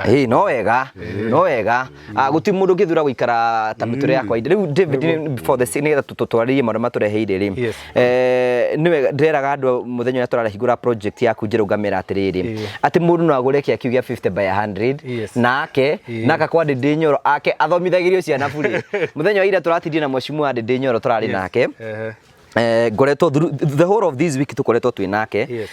Ĩĩ, no wega, no wega. Ah, gũtirĩ mũndũ ũngĩthura gũikara ta mĩtũrĩre ya kawaida. Rĩu David, for the sake, nĩgetha tũtwarĩrie maũndũ matũreheire rĩ, nĩ wega ndĩreraga andũ mũthenya ũrĩa tũrahingũra project yaku njerũ, ngamera atĩrĩrĩ, atĩ mũndũ no agũre kĩa kiu gĩa 50 by 100 na ake na akakwa Ndĩndĩ Nyoro ake athomithagĩrio ciana burĩ. Mũthenya wa ira tũratindire na mheshimiwa Ndĩndĩ Nyoro, tũrarĩ nake. Ngoretwo the whole of this week tukoretwo twĩ nake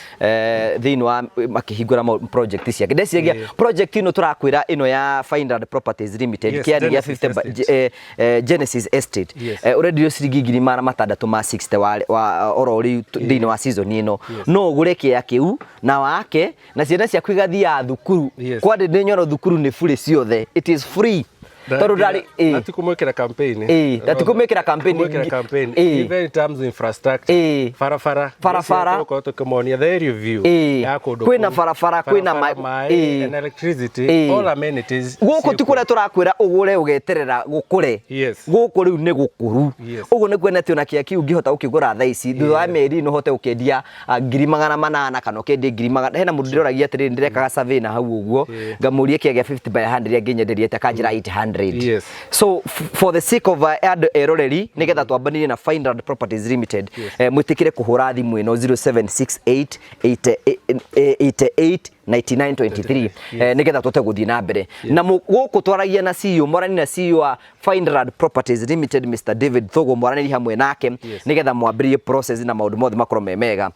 thĩinĩ wa makĩhingũra project ciake. Ndeciragia project ĩno tũrakwĩra ĩno ya Fineland Properties Limited, kĩani gĩa Genesis 50 Estate. Genesis Estate, ũrendirio ciringi 660,000 wa oro rĩu thĩinĩ wa season ĩno. No ũgũre kĩa kĩu na wake na ciana ciaku igathiaga thukuru kwa Ndĩndĩ Nyoro, thukuru nĩ burĩ ciothe, it is free, tondũ ndarĩ Na ti kumwĩkĩra campaign. Ĩĩ, na ti kũmwĩkĩra campaign. Kũmwĩkĩra campaign. Even in terms of infrastructure, barabara. Barabara. Tũgũkorwo tũkĩmonia the area view ya kũndũ Kwĩna kũu. barabara, kwĩna Barabara, maĩ and electricity, all amenities Gũkũ ti ciĩkuo. kũrĩa tũrakwĩra ũgũre ũgeterera gũkũre. Gũkũ rĩu nĩ gũkũru. Ũguo nĩ kuona atĩ ona kĩa kĩu ũngĩhota gũkĩgũra thaa ici, thutha wa mĩeri ĩno ũhote gũkĩendia 800,000 kana ũkĩendie ngiri magana. Hena mũndũ ndĩroragia atĩrĩrĩ, ndĩrekaga survey na hau ũguo, ngamũria kĩa gĩa 50 by 100 angĩnyenderia atĩa, akanjĩra 800. So for the sake of andũ eroreri, nĩgetha twambanĩrie na Fineland Properties Limited, mwĩtĩkĩre kũhũra thimũ ĩno 0768 88 9923, nĩgetha tũhote gũthiĩ na mbere na gũkũ twaragia na CEO, mwarani na CEO wa Fineland Properties Limited, Mr David Thogo, mwaranĩri hamwe nake nĩgetha mwambĩrĩrie process na maũndũ mothe makorwo me mega.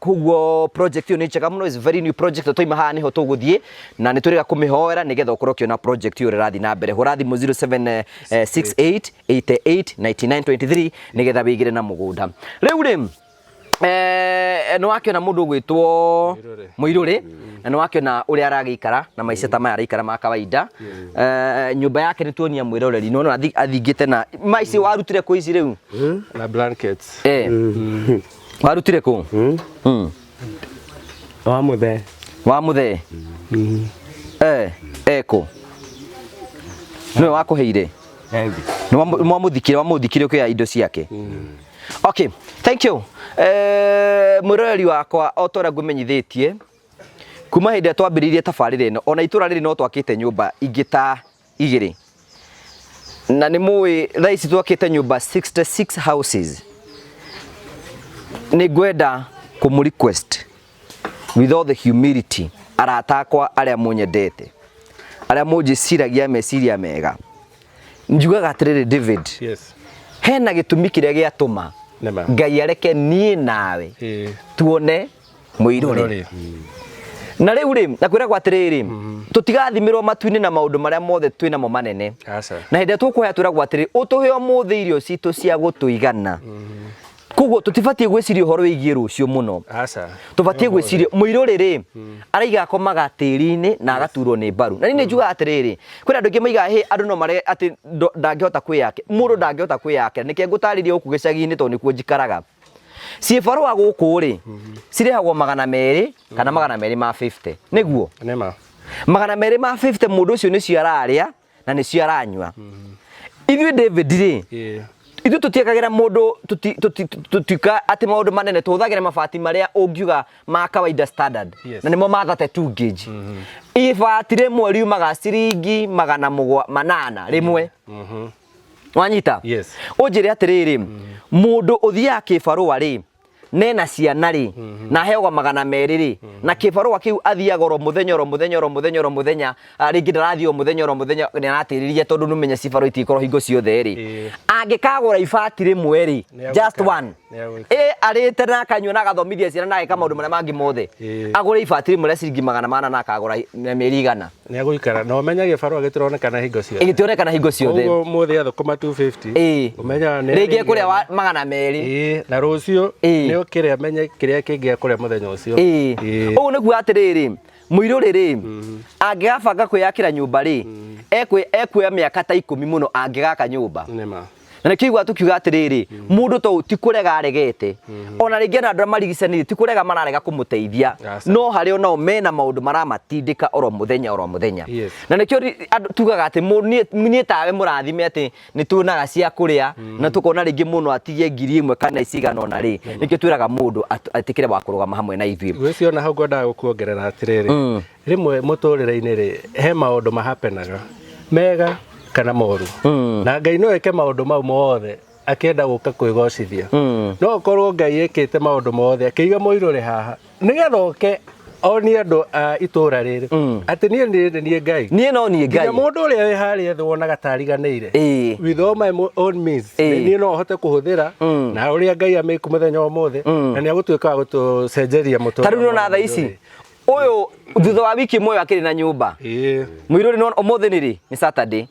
Koguo project ĩyo nĩ njega mũno, is very new project. Twaima haha nĩho tũgũthiĩ na nĩ tũrĩga kũmĩhoera nĩgetha ũkorwo ũkĩona project ĩyo ũrĩa ĩrathiĩ na mbere. Hũra thimũ 0768 88 9923 nĩgetha wĩigĩre na mũgũnda. Rĩu rĩ, nĩ wakĩona mũndũ ũgwĩtwo Mũirũrĩ. Mũirũrĩ, na nĩ wakĩona ũrĩa aragĩikara na maica ta maya araikara ma kawaida. Nyũmba yake nĩ tuonia mwĩroreri, nĩwona athingĩte na maici. Warutire kũ ici rĩu? Na blankets. Warutire kũ? Wa mũthee. Wa mũthee ekũ nĩwe wakũheire? Engi. Nĩ mwamũthikire, wamũthikire ũkĩoya indo ciake. Okay, thank you. Mwĩroreri wakwa, o ta ũrĩa ngũmenyithĩtie kuma hĩndĩ ĩrĩa twambĩrĩirie tabarĩra ĩno, ona itũra rĩrĩ no twakĩte nyũmba ingĩ ta igĩrĩ, na nĩ mũĩ thaa ici twakĩte nyũmba 66 houses. Nĩ ngwenda kũmũ request with all the humility, arata akwa arĩa mũnyendete, arĩa mũnjĩciragia meciria mega, njugaga atĩrĩrĩ, David, hena gĩtũmi kĩrĩa gĩatũma Nĩma. Ngai areke niĩ nawe tuone. Mũirũrĩ. Na rĩu rĩ, na kwĩragwo atĩrĩrĩ, tũtigathimirwo matu-inĩ na maũndũ marĩa mothe twĩ namo manene. Aca. Na hĩndĩ ĩrĩa tũkũhoya twĩragwo atĩrĩ, ũtũhe ũmũthĩ irio citũ cia gũtũigana. Koguo tũtibatiĩ gwĩciria ũhoro wĩgiĩ rũciũ mũno. Aca. Tũbatiĩ gwĩciria mũirũrĩ rĩ, araiga akomaga tĩri-inĩ na agaturwo nĩ mbaru. Na niĩ nĩ njugaga atĩrĩrĩ, kwĩna andũ aingĩ maigaga hĩ andũ no marege atĩ ndangĩhota kwĩyakĩra. Mũndũ ndangĩhota kwĩyakĩra. Nĩkĩo ngũtarĩria gũkũ gĩcagi-inĩ tondũ nĩkuo njikaraga. Ciĩbarũa gũkũ rĩ, cirĩhagwo 200 kana 250. Nĩguo? Nĩma. 250 mũndũ ũcio nĩcio ararĩa na nĩcio aranyua. Ithuĩ David rĩ, ithuĩ tũtiĩkagĩra mũndũ tũtiuka atĩ maũndũ manene, tũhũthagĩra mabati marĩa ũngiuga ma kawaida standard. Yes. Na nĩmo ma 32 gauge. Ibati rĩmwe riumaga ciringi 800 rĩmwe. Wanyita? Yes. Ũnjĩre atĩrĩrĩ, mũndũ ũthiaga kĩbarũa rĩ, nena ciana rĩ, na aheagwo 200 rĩ, na kĩbarũa kĩu athiaga oro mũthenya oro mũthenya oro mũthenya oro mũthenya, rĩngĩ ndarathiĩ o mũthenya oro mũthenya, nĩ aratĩrĩria tondũ nĩũmenya cibarũa itigĩkorwo hingo ciothe rĩ. Angĩkagũra ibati rĩmwe rĩ, Nĩ just agũikara. one. Nĩ agũikara. Arĩte na akanyua na agathomithia ciana na ageka maũndũ marĩa mangĩ mothe. Agũre ibati rĩmwe rĩa ciringi 800 na akagũra na mĩeri 100. Nĩ agũikara na ũmenye gĩbarũa gĩtironekana hingo ciothe. Gĩtionekana hingo ciothe. Koguo mũthĩ athũkũma 250. Ũmenyaga nĩ Rĩngĩ ekũrĩa wa 200. Na rũciũ nĩ ũkĩrĩa amenye kĩrĩa kĩngĩ ekũrĩa mũthenya ũcio. Ũguo nĩ kuga atĩrĩrĩ, mũirũrĩ rĩ, angĩgabanga kwĩyakĩra nyũmba rĩ, ekuoya mĩaka ta 10 mũno angĩgaka nyũmba. Nĩma. Na nĩkĩo igua tũkiuga atĩrĩrĩ, mũndũ to ti kũrega aregete, ona rĩngĩ ona andũ arĩa marigicanĩirie ti kũrega mararega kũmũteithia, Aca. no harĩ onao mena maũndũ maramatindĩka oro mũthenya oro mũthenya. Yes. Na nĩkĩo andũ tugaga atĩ niĩ tawe mũrathime atĩ nĩ tuonaga cia kũrĩa, na tũkona rĩngĩ mũndũ atigie 1000 kana cigana ũna rĩ, nĩkĩo twĩraga mũndũ atĩkĩre wa kũrũgama hamwe na ithuĩ. Ngwĩciria ona hau ngwendaga gũkuongerera atĩrĩrĩ, rĩmwe mũtũrĩre-inĩ rĩ, he maũndũ mahapenaga mega kana moru. Na Ngai no eke maũndũ mau mothe akĩenda gũka kwĩgocithia. No okorwo Ngai ekĩte maũndũ mothe akĩiga mũirũrĩ haha nĩgetha oke onie andũ a itũra rĩrĩ atĩ niĩ nĩ niĩ Ngai. Niĩ no niĩ Ngai. Nginya mũndũ ũrĩa wĩ harĩa thĩ wonaga ta ariganĩire. With all my own means, niĩ no hote kũhũthĩra na ũrĩa Ngai amĩku mũthenya wa ũmũthĩ, na nĩ agũtuĩka wa gũtũcenjeria mũtũrĩre. Ta rĩu nĩwona thaa ici ũyũ thutha wa wiki ĩmwe akĩrĩ na nyũmba. Mũirũrĩ nĩ ũmũthĩ nĩ rĩ? Nĩ Saturday.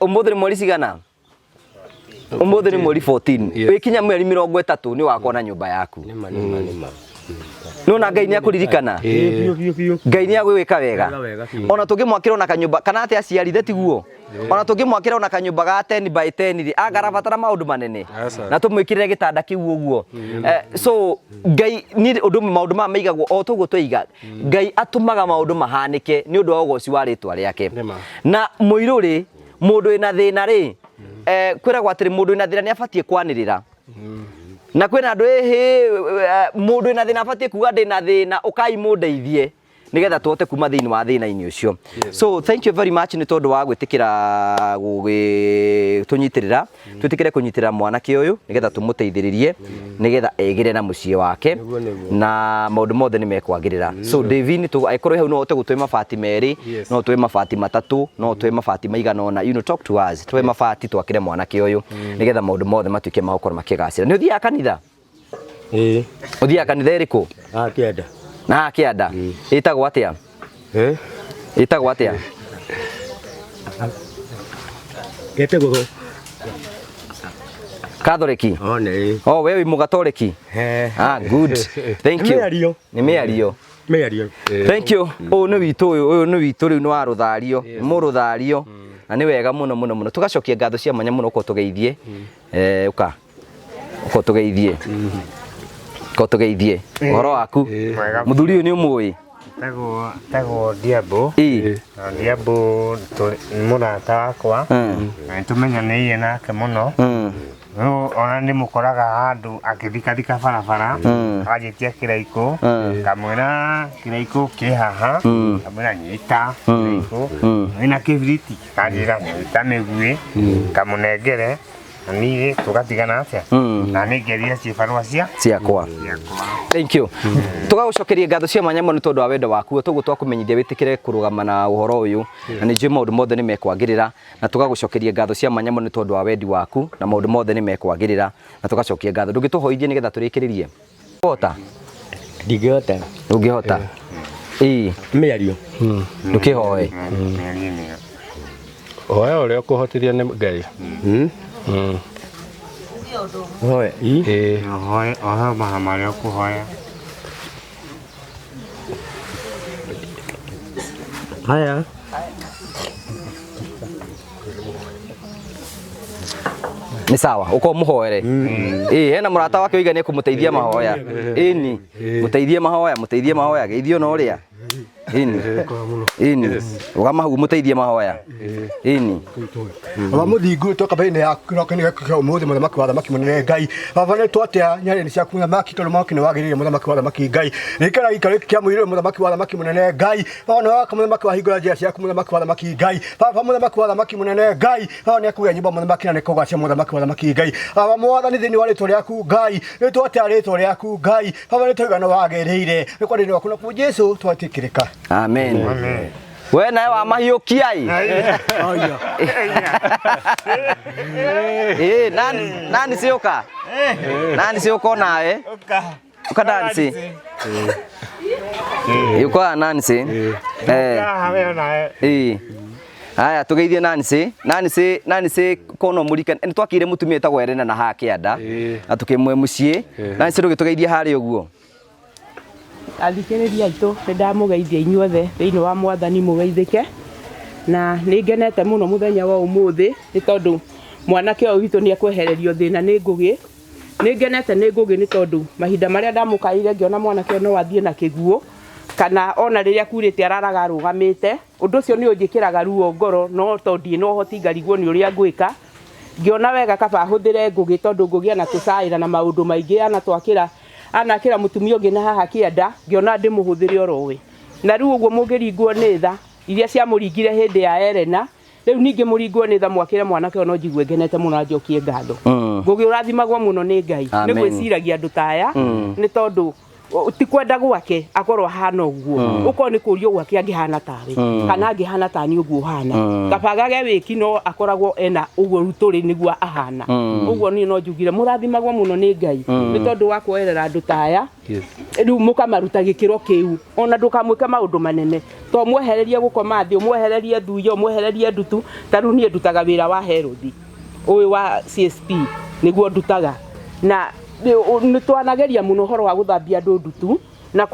Ũmũthĩ nĩ mweri cigana? Ũmũthĩ nĩ mweri 14. Yes. Wĩkinya mweri 30 nĩ wakwa na nyũmba yaku. Nĩma, nĩma, nĩma. Nĩwona Ngai nĩ akũririkana? Biũ, biũ, biũ. Ngai nĩ agwĩka wega. Wega, wega biũ. Ona tũngĩmwakĩra ona kanyũmba kana atĩ aciari the tiguo. Ona tũngĩmwakĩra ona kanyũmba ga 10 by 10 rĩ, angarabatara maũndũ manene. Aca. Na tũmwĩkĩrĩre gĩtanda kĩu ũguo. So Ngai niĩ ũndũ ũmwe maũndũ maya maigagwo o toguo twaiga. Ngai atũmaga maũndũ mahanĩke nĩ ũndũ wa ũgoci wa rĩtwa rĩake. Nĩma. Na mũirũrĩ mũndũ wĩna thĩna rĩ, kwĩragwo atĩrĩ mũndũ wĩna thĩna nĩ abatiĩ kwanĩrĩra. Na kwĩna andũ ĩhĩ, mũndũ wĩna thĩna abatiĩ kuga ndĩna thĩna, ũkai mũndeithie nĩgetha tũhote kuma thĩinĩ wa thĩna-inĩ ũcio. So thank you very much nĩ tondũ wa gwĩtĩkĩra gũgĩtũnyitĩrĩra, twĩtĩkĩre kũnyitĩrĩra mwanake ũyũ nĩgetha tũmũteithĩrĩrie nĩgetha egĩre na mũciĩ wake Nĩguo, nĩguo. na maũndũ mothe nĩ mekwagĩrĩra. So David, angĩkorwo hau no ũhote gũtũhe mabati 2, Yes. no ũtũhe mabati 3, no ũtũhe mabati maigana ũna, you know, talk to us, tũhe mabati twakĩre mwanake ũyũ nĩgetha maũndũ mothe matuĩke ma gũkorwo makĩgacĩra. Nĩ ũthiaga kanitha? Ũthiaga kanitha ĩrĩkũ? Haha kĩanda. Na haha kĩanda. Ĩtagwo atĩa? Ĩtagwo atĩa? Ĩtagwo Katholiki. Oh, nĩ. Oh, wewe wĩ Mũgatoliki? Good. Thank you. Nĩ mĩario. Nĩ mĩario. Mĩario. Thank you. Ũyũ nĩ witũ ũyũ, ũyũ nĩ witũ rĩu nĩ wa rũthario, nĩ mũrũthario. Na nĩ wega mũno mũno mũno. Tũgacokia ngatho cia mwanya mũno ũkorwo tũgeithie. Ũka. Ũkorwo tũgeithie. Ũkorwo tũgeithie. Ũhoro waku? Mwega. Mũthuri ũyũ nĩ ũmũĩ? Tagwo Ndiambo. Na Ndiambo nĩ mũrata wakwa. Na nĩtũmenyanĩire nake mũno. Rĩu ona ndĩmũkoraga handũ akĩthikathika barabara, akanjĩtia kĩraikũ, ngamwĩra kĩraikũ kĩ haha, ngamwĩra nyita kĩraikũ, wĩna kĩbiriti, akanjĩra nyita mĩguĩ, ngamũnengere, na niĩ tũgatigana atĩa, na nĩ ngeria cibarũa ciakwa. Ciakwa. Thank you. Tũgagũcokeria ngatho cia mwanya mũno nĩ tondũ wa wendo waku, toguo twakũmenyithia wĩtĩkĩre kũrũgama na ũhoro ũyũ, na nĩ njũĩ maũndũ mothe nĩ mekwagĩrĩra, na tũgagũcokeria ngatho cia mwanya mũno nĩ tondũ wa wendi waku, na maũndũ mothe nĩ mekwagĩrĩra, na tũgacokia ngatho. Ndũngĩtũhoithie nĩgetha tũrĩkĩrĩrie? Wota. Ndingĩhota. Ndũngĩhota. Ĩĩ. Mĩario. Ndũkĩhoe. Mĩario nĩyo. Hoya ũrĩa ũkũhotithia nĩ Ngai. Hoe. Ii. Ĩĩ. Ũhoe ũhoe maha marĩa ũkũhoya. Haya. Nĩ sawa, ũkorwo mũhoere. Ĩĩ, hena mũrata wake ũiga nĩ ekũmũteithia mahoya. Ĩni, mũteithie mahoya, mũteithie mahoya, geithio na ũrĩa. Ĩni. Ĩni. Rũgama hau mũteithie mahoya. Ĩni. Baba mũthingu twoka mbere-inĩ yaku kĩroko-inĩ gĩkĩ kĩa ũmũthĩ mũthamaki wa thamaki mũnene Ngai. Baba nĩ twatea nyarĩrĩ ciaku mũthamaki tondũ mwaki nĩ wagĩrĩire mũthamaki wa thamaki Ngai. Rĩikara gĩikaro gĩkĩ kĩa mũirĩru mũthamaki wa thamaki mũnene Ngai. Baba nĩ waka mũthamaki wahingũra njĩra ciaku mũthamaki wa thamaki Ngai. Baba mũthamaki wa thamaki mũnene Ngai. Baba nĩ akũgĩa nyũmba mũthamaki na nĩ kũgacia mũthamaki wa thamaki Ngai. Baba mwathani thĩinĩ wa rĩtwa rĩaku Ngai. Nĩ twatea rĩtwa rĩaku Ngai. Baba nĩ twauga nĩ wagĩrĩire. Nĩ kwa rĩĩtwa rĩaku na Jesũ twetĩkĩrĩka. Amen. Amen. We nawe wamahiũkia ĩ. Ĩ, nani nani ciũka? Nani ciũka onawe? Ũka Nancy. Ũka Nancy. Eh. Haha we onawe. Ĩĩ. Haya tugeithie Nancy. Nancy Nancy kono mũrika nĩ twakire mũtumia etagwo Elena na haha kĩanda Ĩĩ. na tukĩmwe mũciĩ. Nancy ndũgĩtũgeithie harĩa ũguo. Athikĩrĩria aitũ nĩ ndamũgeithia inyuothe thĩinĩ wa mwathani mũgeithĩke na nĩ ngenete mũno mũthenya wa ũmũthĩ nĩ tondũ mwanake ũyũ witũ nĩ ekwehererio thĩna nĩ Ngũgĩ. Nĩ ngenete nĩ Ngũgĩ nĩ tondũ mahinda marĩa ndamũkaĩire ngĩona mwanake ũyũ no athiĩ na kĩguũ kana ona rĩrĩa kurĩte araraga arũgamĩte. Ũndũ ũcio nĩ ũnjĩkĩraga ruo ngoro no tondũ ndirĩ na ũhoti ngarigwo nĩ ũrĩa ngwĩka. Ngĩona wega kaba hũthĩre Ngũgĩ tondũ Ngũgĩ anatũcaĩra na maũndũ maingĩ anatwakĩra anakĩra mũtumia ũngĩ na haha kĩanda ngĩona ndĩmũhũthĩre oro we. Na rĩu ũguo mũngĩringwo nĩ tha iria ciamũringire hĩndĩ ya Elena, rĩu ningĩ mũringwo nĩ tha mwakĩre mwanake ũyũ no njigue ngenete mũno na njokie ngatho. Ngũgĩ ũrathimagwo mũno nĩ Ngai nĩ Amen. gwĩciragia andũ ta aya nĩ tondũ ti kwenda gwake akorwo ahana ũguo ũkorwo nĩ kũrio gwake angĩhana tawe kana angĩhana tani ũguo ũhana kaba gage wĩki no akoragwo ena ũguo rĩu tũrĩ nĩguo ahana ũguo niĩ no njugire mũrathimagwo mũno nĩ Ngai nĩ tondũ wa kuoerera andũ ta aya rĩu mũkamaruta gĩkĩro kĩu ona ndũkamwĩke maũndũ manene to mwehererie gũkoma thĩ ũmwehererie thuya ũmwehererie ndutu ta rĩu niĩ ndutaga wĩra wa herothi ũyũ wa CSP nĩguo ndutaga na nĩ twanageria mũno ũhoro wa gũthambia andũ ndutu na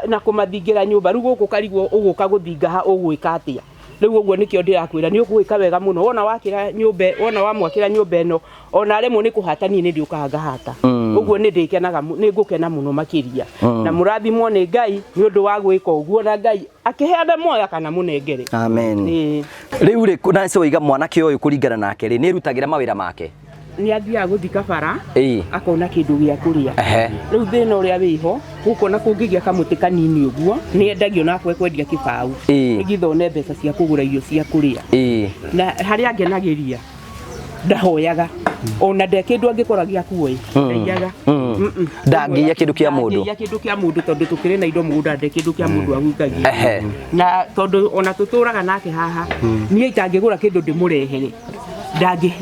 na kũmathingĩra nyũmba rĩu gũkũ karigwo ũgũka gũthinga ha ũgwĩka atĩa rĩu ũguo nĩkĩo ndĩrakwĩra nĩ ũgwĩka wega mũno wona wakĩra nyũmba wona wamwakĩra nyũmba ĩno ona aremwo nĩ kũhata niĩ nĩ ndĩũkaga ngahata ũguo nĩ ndĩkenaga nĩ ngũkena mũno makĩria na mũrathimwo nĩ Ngai nĩ ũndũ wa gwĩka ũguo na Ngai akĩheana muoya kana mũnengere. Amen. Ĩĩ. Rĩu rĩ Nancy waiga mwanake ũyũ kũringana nake rĩ nĩ erutagĩra mawĩra make. Nĩ athiaga gũthika bara Ĩĩ. akona kĩndũ gĩa kũrĩa. Ehe. Rĩu thĩna ũrĩa wĩho gũkũ na kũngĩgĩa kamũtĩ kanini ũguo nĩ endagio na akwe kwendia kĩbaũ Ĩĩ. nĩgetha one mbeca cia kũgũra irio cia kũrĩa. Ĩĩ. Na harĩa angenagĩria ndahoyaga ona nde kĩndũ angĩkora gĩa kuoĩ ndaiyaga. Ndangĩiya kĩndũ kĩa mũndũ. Ndangĩiya kĩndũ kĩa mũndũ tondũ tũkĩrĩ na indo mũgũnda nde kĩndũ kĩa mũndũ ahutagia. Ehe. Na tondũ ona tũtũraga nake haha niĩ itangĩgũra kĩndũ ndĩmũrehere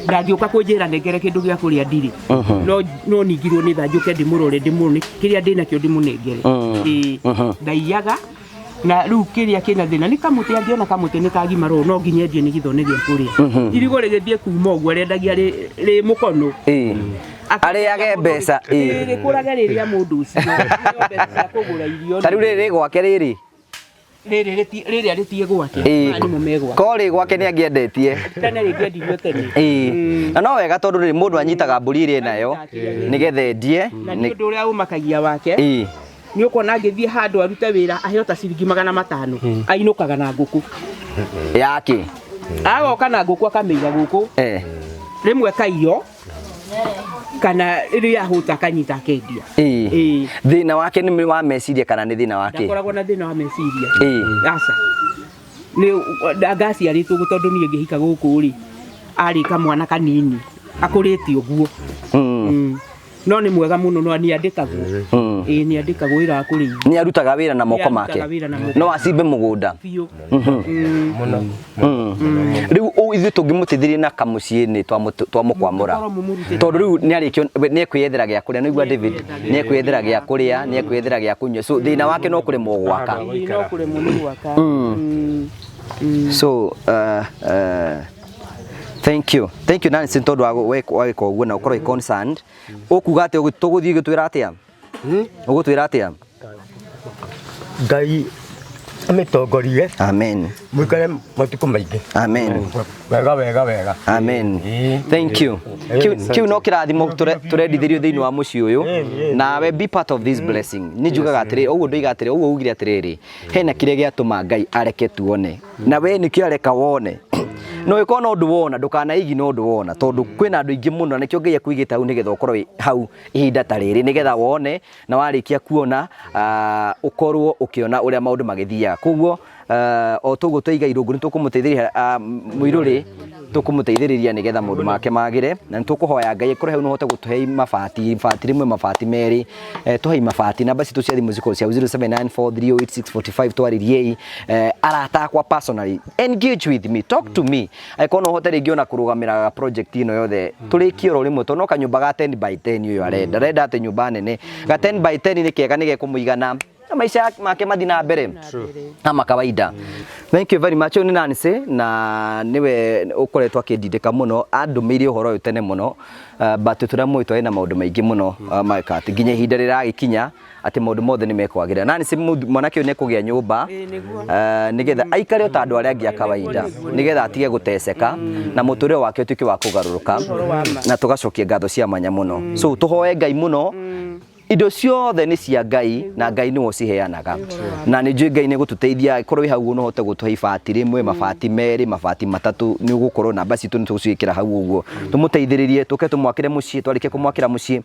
ndangĩũka kũnjĩra nengere kĩndũ gĩa kũrĩa ndirĩ no no ningirwo nĩ tha njũke ndĩmũrore ndĩmũne kĩrĩa ndĩnakĩo ndĩmũnengere. Ĩĩ ndaiyaga na rĩu kĩrĩa kĩna thĩna nĩ kamũtĩ angĩona kamũtĩ nĩ kagimara ũũ no nginya endie nĩgetha one gĩa kũrĩa. Irigũ rĩgĩthiĩ kuma ũguo arendagia rĩ mũkono. Ĩĩ. Arĩage mbeca. Ĩĩ. Rĩkũrage rĩrĩa mũndũ ũcio aheo mbeca cia kũgũra irio. Ta rĩu rĩrĩ gwake rĩrĩ. Rĩrĩ rĩtie gwake. Ĩĩ. Maya nĩmo me gwake. Ko rĩ gwake nĩ angĩendetie. Tene rĩngĩendirio tene. Ĩĩ. Na no wega tondũ rĩrĩ mũndũ anyitaga mbũri ĩrĩa enayo nĩgetha endie. Na nĩ ũndũ ũrĩa ũmakagia wake Ĩĩ. nĩ ũkuona angĩthiĩ handũ arute wĩra aheo ta ciringi 500 ainũkaga na ngũkũ. Yake. Agoka na ngũkũ akamĩiga gũkũ Eh. rĩmwe kaiyo kana rĩrĩa ahũta akanyita akendia. Ĩĩ. Ĩĩ. Thĩna wake nĩ wa meciria kana nĩ thĩna wake? Ndakoragwo na thĩna wa meciria. Ĩĩ. Aca. Nĩ ngaciarĩtwo ũguo tondũ niĩ ngĩhika gũkũ rĩ arĩ kamwana kanini akũrĩte ũguo. No nĩ mwega mũno, no nĩ andĩkagwo. Ĩĩ, nĩ andĩkagwo wĩra wa kũrĩithia. Nĩ arutaga wĩra na moko make. Nĩ arutaga wĩra na moko. No acimbe mũgũnda. Biũ. Mũno. Rĩu ithuĩ tũngĩmũteithĩrĩria na kamũciĩ nĩ twamũkwamũra. Mũngĩkorwo mũmũrutĩte. Tondũ rĩu nĩ arĩkio nĩ ekwĩyethera gĩa kũrĩa, nĩguo David nĩ ekwĩyethera gĩa kũrĩa, nĩ ekwĩyethera gĩa kũnyua, so thĩna wake no kũremwo gwaka. Ĩĩ, no kũremwo nĩ gwaka. So thank you, thank you Nancy, tondũ wa gwĩka ũguo na ũkorwo wĩ concerned. Ũkuga atĩa? Tũgũthiĩ gũtwĩra atĩa? Ũgũtwĩra atĩa? Ngai amĩtongorie. Amen. Mũikare matukũ maingĩ. Amen. Wega wega wega. Amen. Thank you. Kiu no kĩrathimo tũrendithĩrio thĩinĩ wa mũciĩ ũyũ, nawe be part of this blessing. Nĩ njugaga atĩrĩrĩ, ũguo ndoiga atĩrĩrĩ, ũguo ugire atĩrĩrĩ, hena kĩrĩa gĩatũma Ngai areke tuone, na we nĩkĩo areka wone. No ĩkorwo no ũndũ wona, ndũkanaigi no ũndũ wona, tondũ kwĩna andũ aingĩ mũno, na nĩkĩo Ngai akũigĩte hau nĩgetha ũkorwo wĩ hau ihinda ta rĩrĩ, nĩgetha wone, na warĩkia kuona ũkorwo ũkĩona ũrĩa maũndũ magĩthiaga. Koguo o toguo twaiga irũngũ nĩ tũkũmũteithĩrĩria mũirũrĩ, tũkũmũteithĩrĩria nĩgetha maũndũ make magĩre, na nĩ tũkũhoya Ngai akorwo hau no ũhote gũtũhe mabati, ibati rĩmwe, mabati merĩ, tũhe mabati. Namba citũ cia thimũ cikorwo cia 0794308645. Twarĩriei arata akwa, personally engage with me, talk to me, angĩkorwo no ũhote rĩngĩ ona kũrũgamĩra project ĩno yothe tũrĩkie oro rĩmwe, tondũ no kanyũmba ga 10 by 10 ũyũ arenda, arenda atĩ nyũmba nene ga 10 by 10 nĩ kega, nĩ gekũmũigana na maisha make mathi na mbere kama kawaida. Thank you very much. Ũyũ nĩ Nancy, na nĩwe ũkoretwo akĩndindĩka mũno, andũmĩire ũhoro ũyũ tene mũno, but tũrĩa mũĩ twarĩ na maũndũ maingĩ mũno, maka atĩ nginya ihinda rĩragĩkinya atĩ maũndũ mothe nĩ mekwagĩrĩra. Nancy, mwanake ũyũ nĩ ekũgĩa nyũmba, nĩgetha aikare o ta andũ arĩa angĩ a kawaida, nĩgetha atige gũteceka na mũtũrĩre wake ũtuĩke wa kũgarũrũka, na tũgacokia ngatho cia mwanya mũno. So tũhoe Ngai mũno. Indo ciothe nĩ cia Ngai, na Ngai nĩwe ũciheanaga, na nĩ njũĩ Ngai nĩ gũtũteithia. Korwo wĩ hau no ũhote gũtũhe ibati rĩmwe, mabati merĩ, mabati matatũ, nĩ ũgũkorwo namba citũ nĩ tũgũciĩkĩra hau ũguo, tũmũteithĩrĩrie, tũke tũmwakĩre mũciĩ. Twarĩkia kũmwakĩra mũciĩ,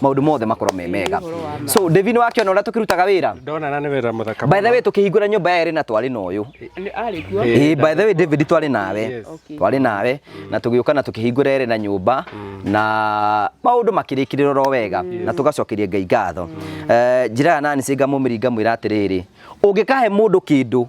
maũndũ mothe makorwo me mega. So David, nĩ wakĩona ũrĩa tũkĩrutaga wĩra? Ndona na nĩ wĩra mũthaka. By the way, tũkĩhingũra nyũmba ya Elena twarĩ na ũyũ. Arĩ kuo. Ĩĩ, by the way, David, twarĩ nawe. Twarĩ nawe na tũgĩũka na tũkĩhingũra Elena nyũmba, na maũndũ makĩrĩkĩrĩra oro wega, na tũgacokeria Ngai ngatho. Njĩra ya Nancy ngamũmĩri ngamwĩra atĩrĩrĩ, ũngĩkahe mũndũ kĩndũ,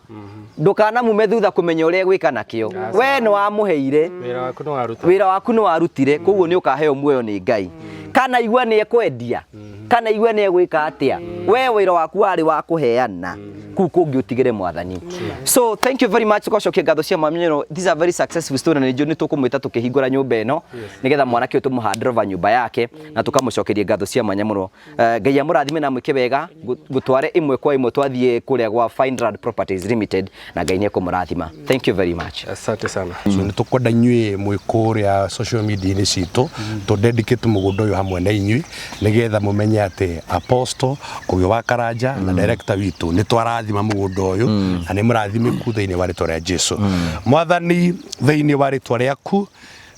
ndũkanamume thutha kũmenya ũrĩa egwĩka nakĩo. We nĩ wamũheire. Wĩra waku nĩ waruta. Wĩra waku nĩ warutire, koguo nĩ ũkaheo muoyo nĩ Ngai, kana igua nĩ ekwendia, kana igua nĩ egwĩka atĩa. We wĩra waku warĩ wa kũheana, kuu kũngĩ ũtigĩre Mwathani. So thank you very much, tũgacokia ngatho cia mwanya. This is a very successful story, na nĩ njũĩ nĩ tũkũmwĩta tũkĩhingũra nyũmba ĩno, nĩgetha mwanake ũyũ tũmũhandĩre over nyũmba yake, na tũkamũcokeria ngatho cia mwanya mũno. Ngai amũrathime na amwĩke wega. Ngũtware ĩmwe kwa ĩmwe twathiĩ kũrĩa gwa Fineland Properties Limited, na Ngai nĩ ekũmũrathima. Thank you very much. Asante sana. So nĩ tũkwenda inyuĩ mwĩ kũrĩa social media-inĩ citũ tũ dedicate mũgũnda ũyũ hamwe na inyuĩ, nĩgetha mũmenye atĩ Apostle Ngugi wa Karanja na director witũ nĩ twarathima mũgũnda ũyũ, na nĩ mũrathimĩku thĩinĩ wa rĩtwa rĩa Jesu. Mwathani, thĩinĩ wa rĩtwa rĩaku,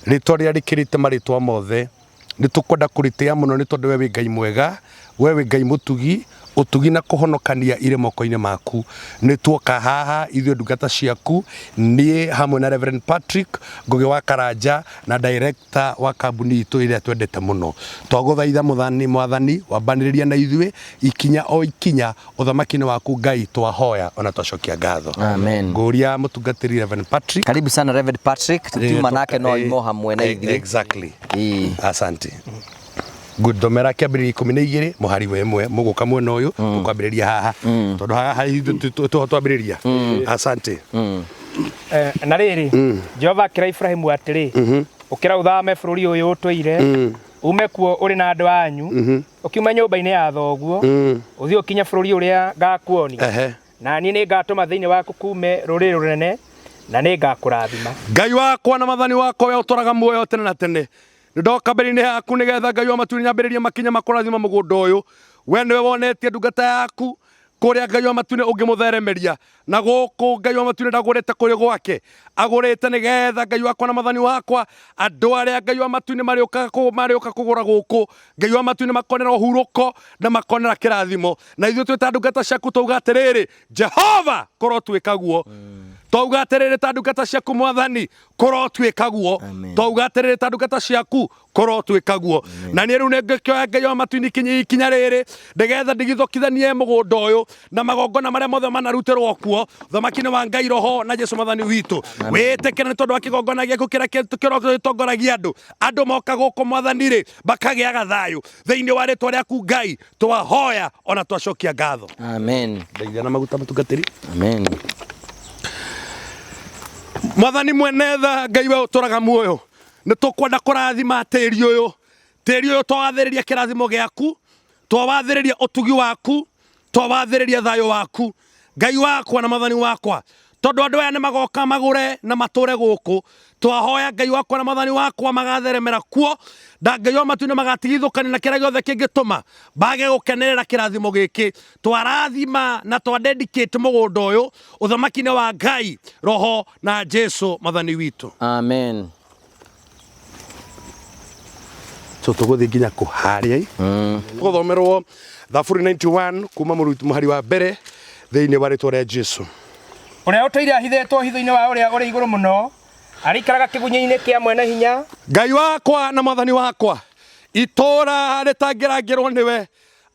rĩtwa rĩrĩa rĩkĩrĩte marĩtwa mothe, nĩ tũkwenda kũrĩtĩa mũno, nĩ tondũ we wĩ Ngai mwega, we wĩ Ngai mũtugi, ũtugi na kũhonokania irĩ moko-inĩ maku. Nĩ tuoka haha ithuĩ ndungata ciaku, niĩ hamwe na Reverend Patrick Ngugi wa Karanja na director wa kambuni itũ ĩrĩa twendete mũno. Twagũthaitha mũthani, Mwathani, wambanĩrĩria na ithuĩ ikinya o ikinya ũthamaki-inĩ waku. Ngai, twahoya ona twacokia ngatho. Amen. Ngũria mũtungatĩri Reverend Patrick. Karibu sana, Reverend Patrick. Tutiuma nake no imo hamwe na ithuĩ. Exactly. Asante. Good. Thomera kĩambĩrĩria 12 mũhari wa 1. Mũgũka mwena ũyũ, tũkwambĩrĩria haha tondũ haha tũho twambĩrĩria. Asante. Na rĩrĩ, Jehova akĩra Ibrahimu atĩrĩ, ũkĩra ũthame bũrũri ũyũ ũtũire, ume kuo ũrĩ na andũ anyu, ũkiume nyũmba-inĩ ya thoguo, ũthiĩ ũkinye bũrũri ũrĩa ngakuonia. Na niĩ nĩngatũma thĩinĩ waku kuume rũrĩrĩ rũnene, na nĩngakũrathima. Ngai wakwa na Mathani wakwa, we ũtũraga muoyo tene na tene, nĩ ndoka mbere-inĩ yaku nĩgetha, Ngai wa matu, nyambĩrĩrie makinya makũrathima mũgũnda ũyũ. We nĩwe wonetie ndungata yaku kũrĩa, Ngai wa matu, ũngĩmũtheremeria na gũkũ. Ngai wa matu, ndagũrĩte kũrĩ gwake, agũrĩte nĩgetha, Ngai wakwa na Mathani wakwa, andũ arĩa, Ngai wa matu, marĩũka kũgũra gũkũ, Ngai wa matu, makonera ũhurũko na makonera kĩrathimo. Na ithuĩ twĩ ta ndungata ciaku twauga atĩrĩrĩ, Jehova, korwo twĩka guo. Twauga atĩrĩrĩ ta ndungata ciaku Mwathani, kũrotuĩka guo. Amen. Twauga atĩrĩrĩ ta ndungata ciaku, kũrotuĩka guo. Na niĩ rĩu nĩngĩkĩoya Ngai wa matu-inĩ ikinya rĩrĩ, nĩgetha ndigithũkithanie mũgũnda ũyũ na magongona marĩa mothe manarutĩrwo kuo, ũthamaki-inĩ wa Ngai Roho na Jesu Mwathani witũ. Wĩtĩkĩre nĩ tondũ wa kĩgongona gĩaku kĩrĩa kĩrotongoragia andũ. Andũ moka gũkũ Mwathani rĩ, makagĩaga thayũ. Thĩinĩ wa rĩtwa rĩaku Ngai, twahoya ona twacokia ngatho. Amen. Ndeithia na maguta mũtungatĩri. Amen. Mwathani mwene tha, Ngai we ũtũraga muoyo, nĩ tũkwenda kũrathima tĩri ũyũ. Tĩri ũyũ twawathĩrĩria kĩrathimo gĩaku, twawathĩrĩria ũtugi waku, twawathĩrĩria thayũ waku. Ngai wakwa na Mwathani wakwa, tondũ andũ aya nĩ magoka magũre na matũre gũkũ, twahoya Ngai wakwa na Mwathani wakwa magatheremera kuo, na Ngai wa matu-inĩ magatigithũkania na kĩrĩa gĩothe kĩngĩtũma bage gũkenerera kĩrathimo gĩkĩ. Twarathima na twa dedicate mũgũnda ũyũ ũthamaki-inĩ wa Ngai Roho na Jesu Mwathani witũ. Amen. So tũgũthiĩ nginya kũ harĩa gũthomerwo Thaburi 91 kuma mũhari wa mbere thĩinĩ wa rĩtwa rĩa Jesu. Ũrĩa ũtũire ahithĩtwo hitho-inĩ wa ũrĩa ũrĩ igũrũ mũno, arĩikaraga kĩgunyĩ-inĩ kĩa mwene hinya. Ngai wakwa na Mwathani wakwa, itũũra rĩtangĩrangĩrwo nĩwe,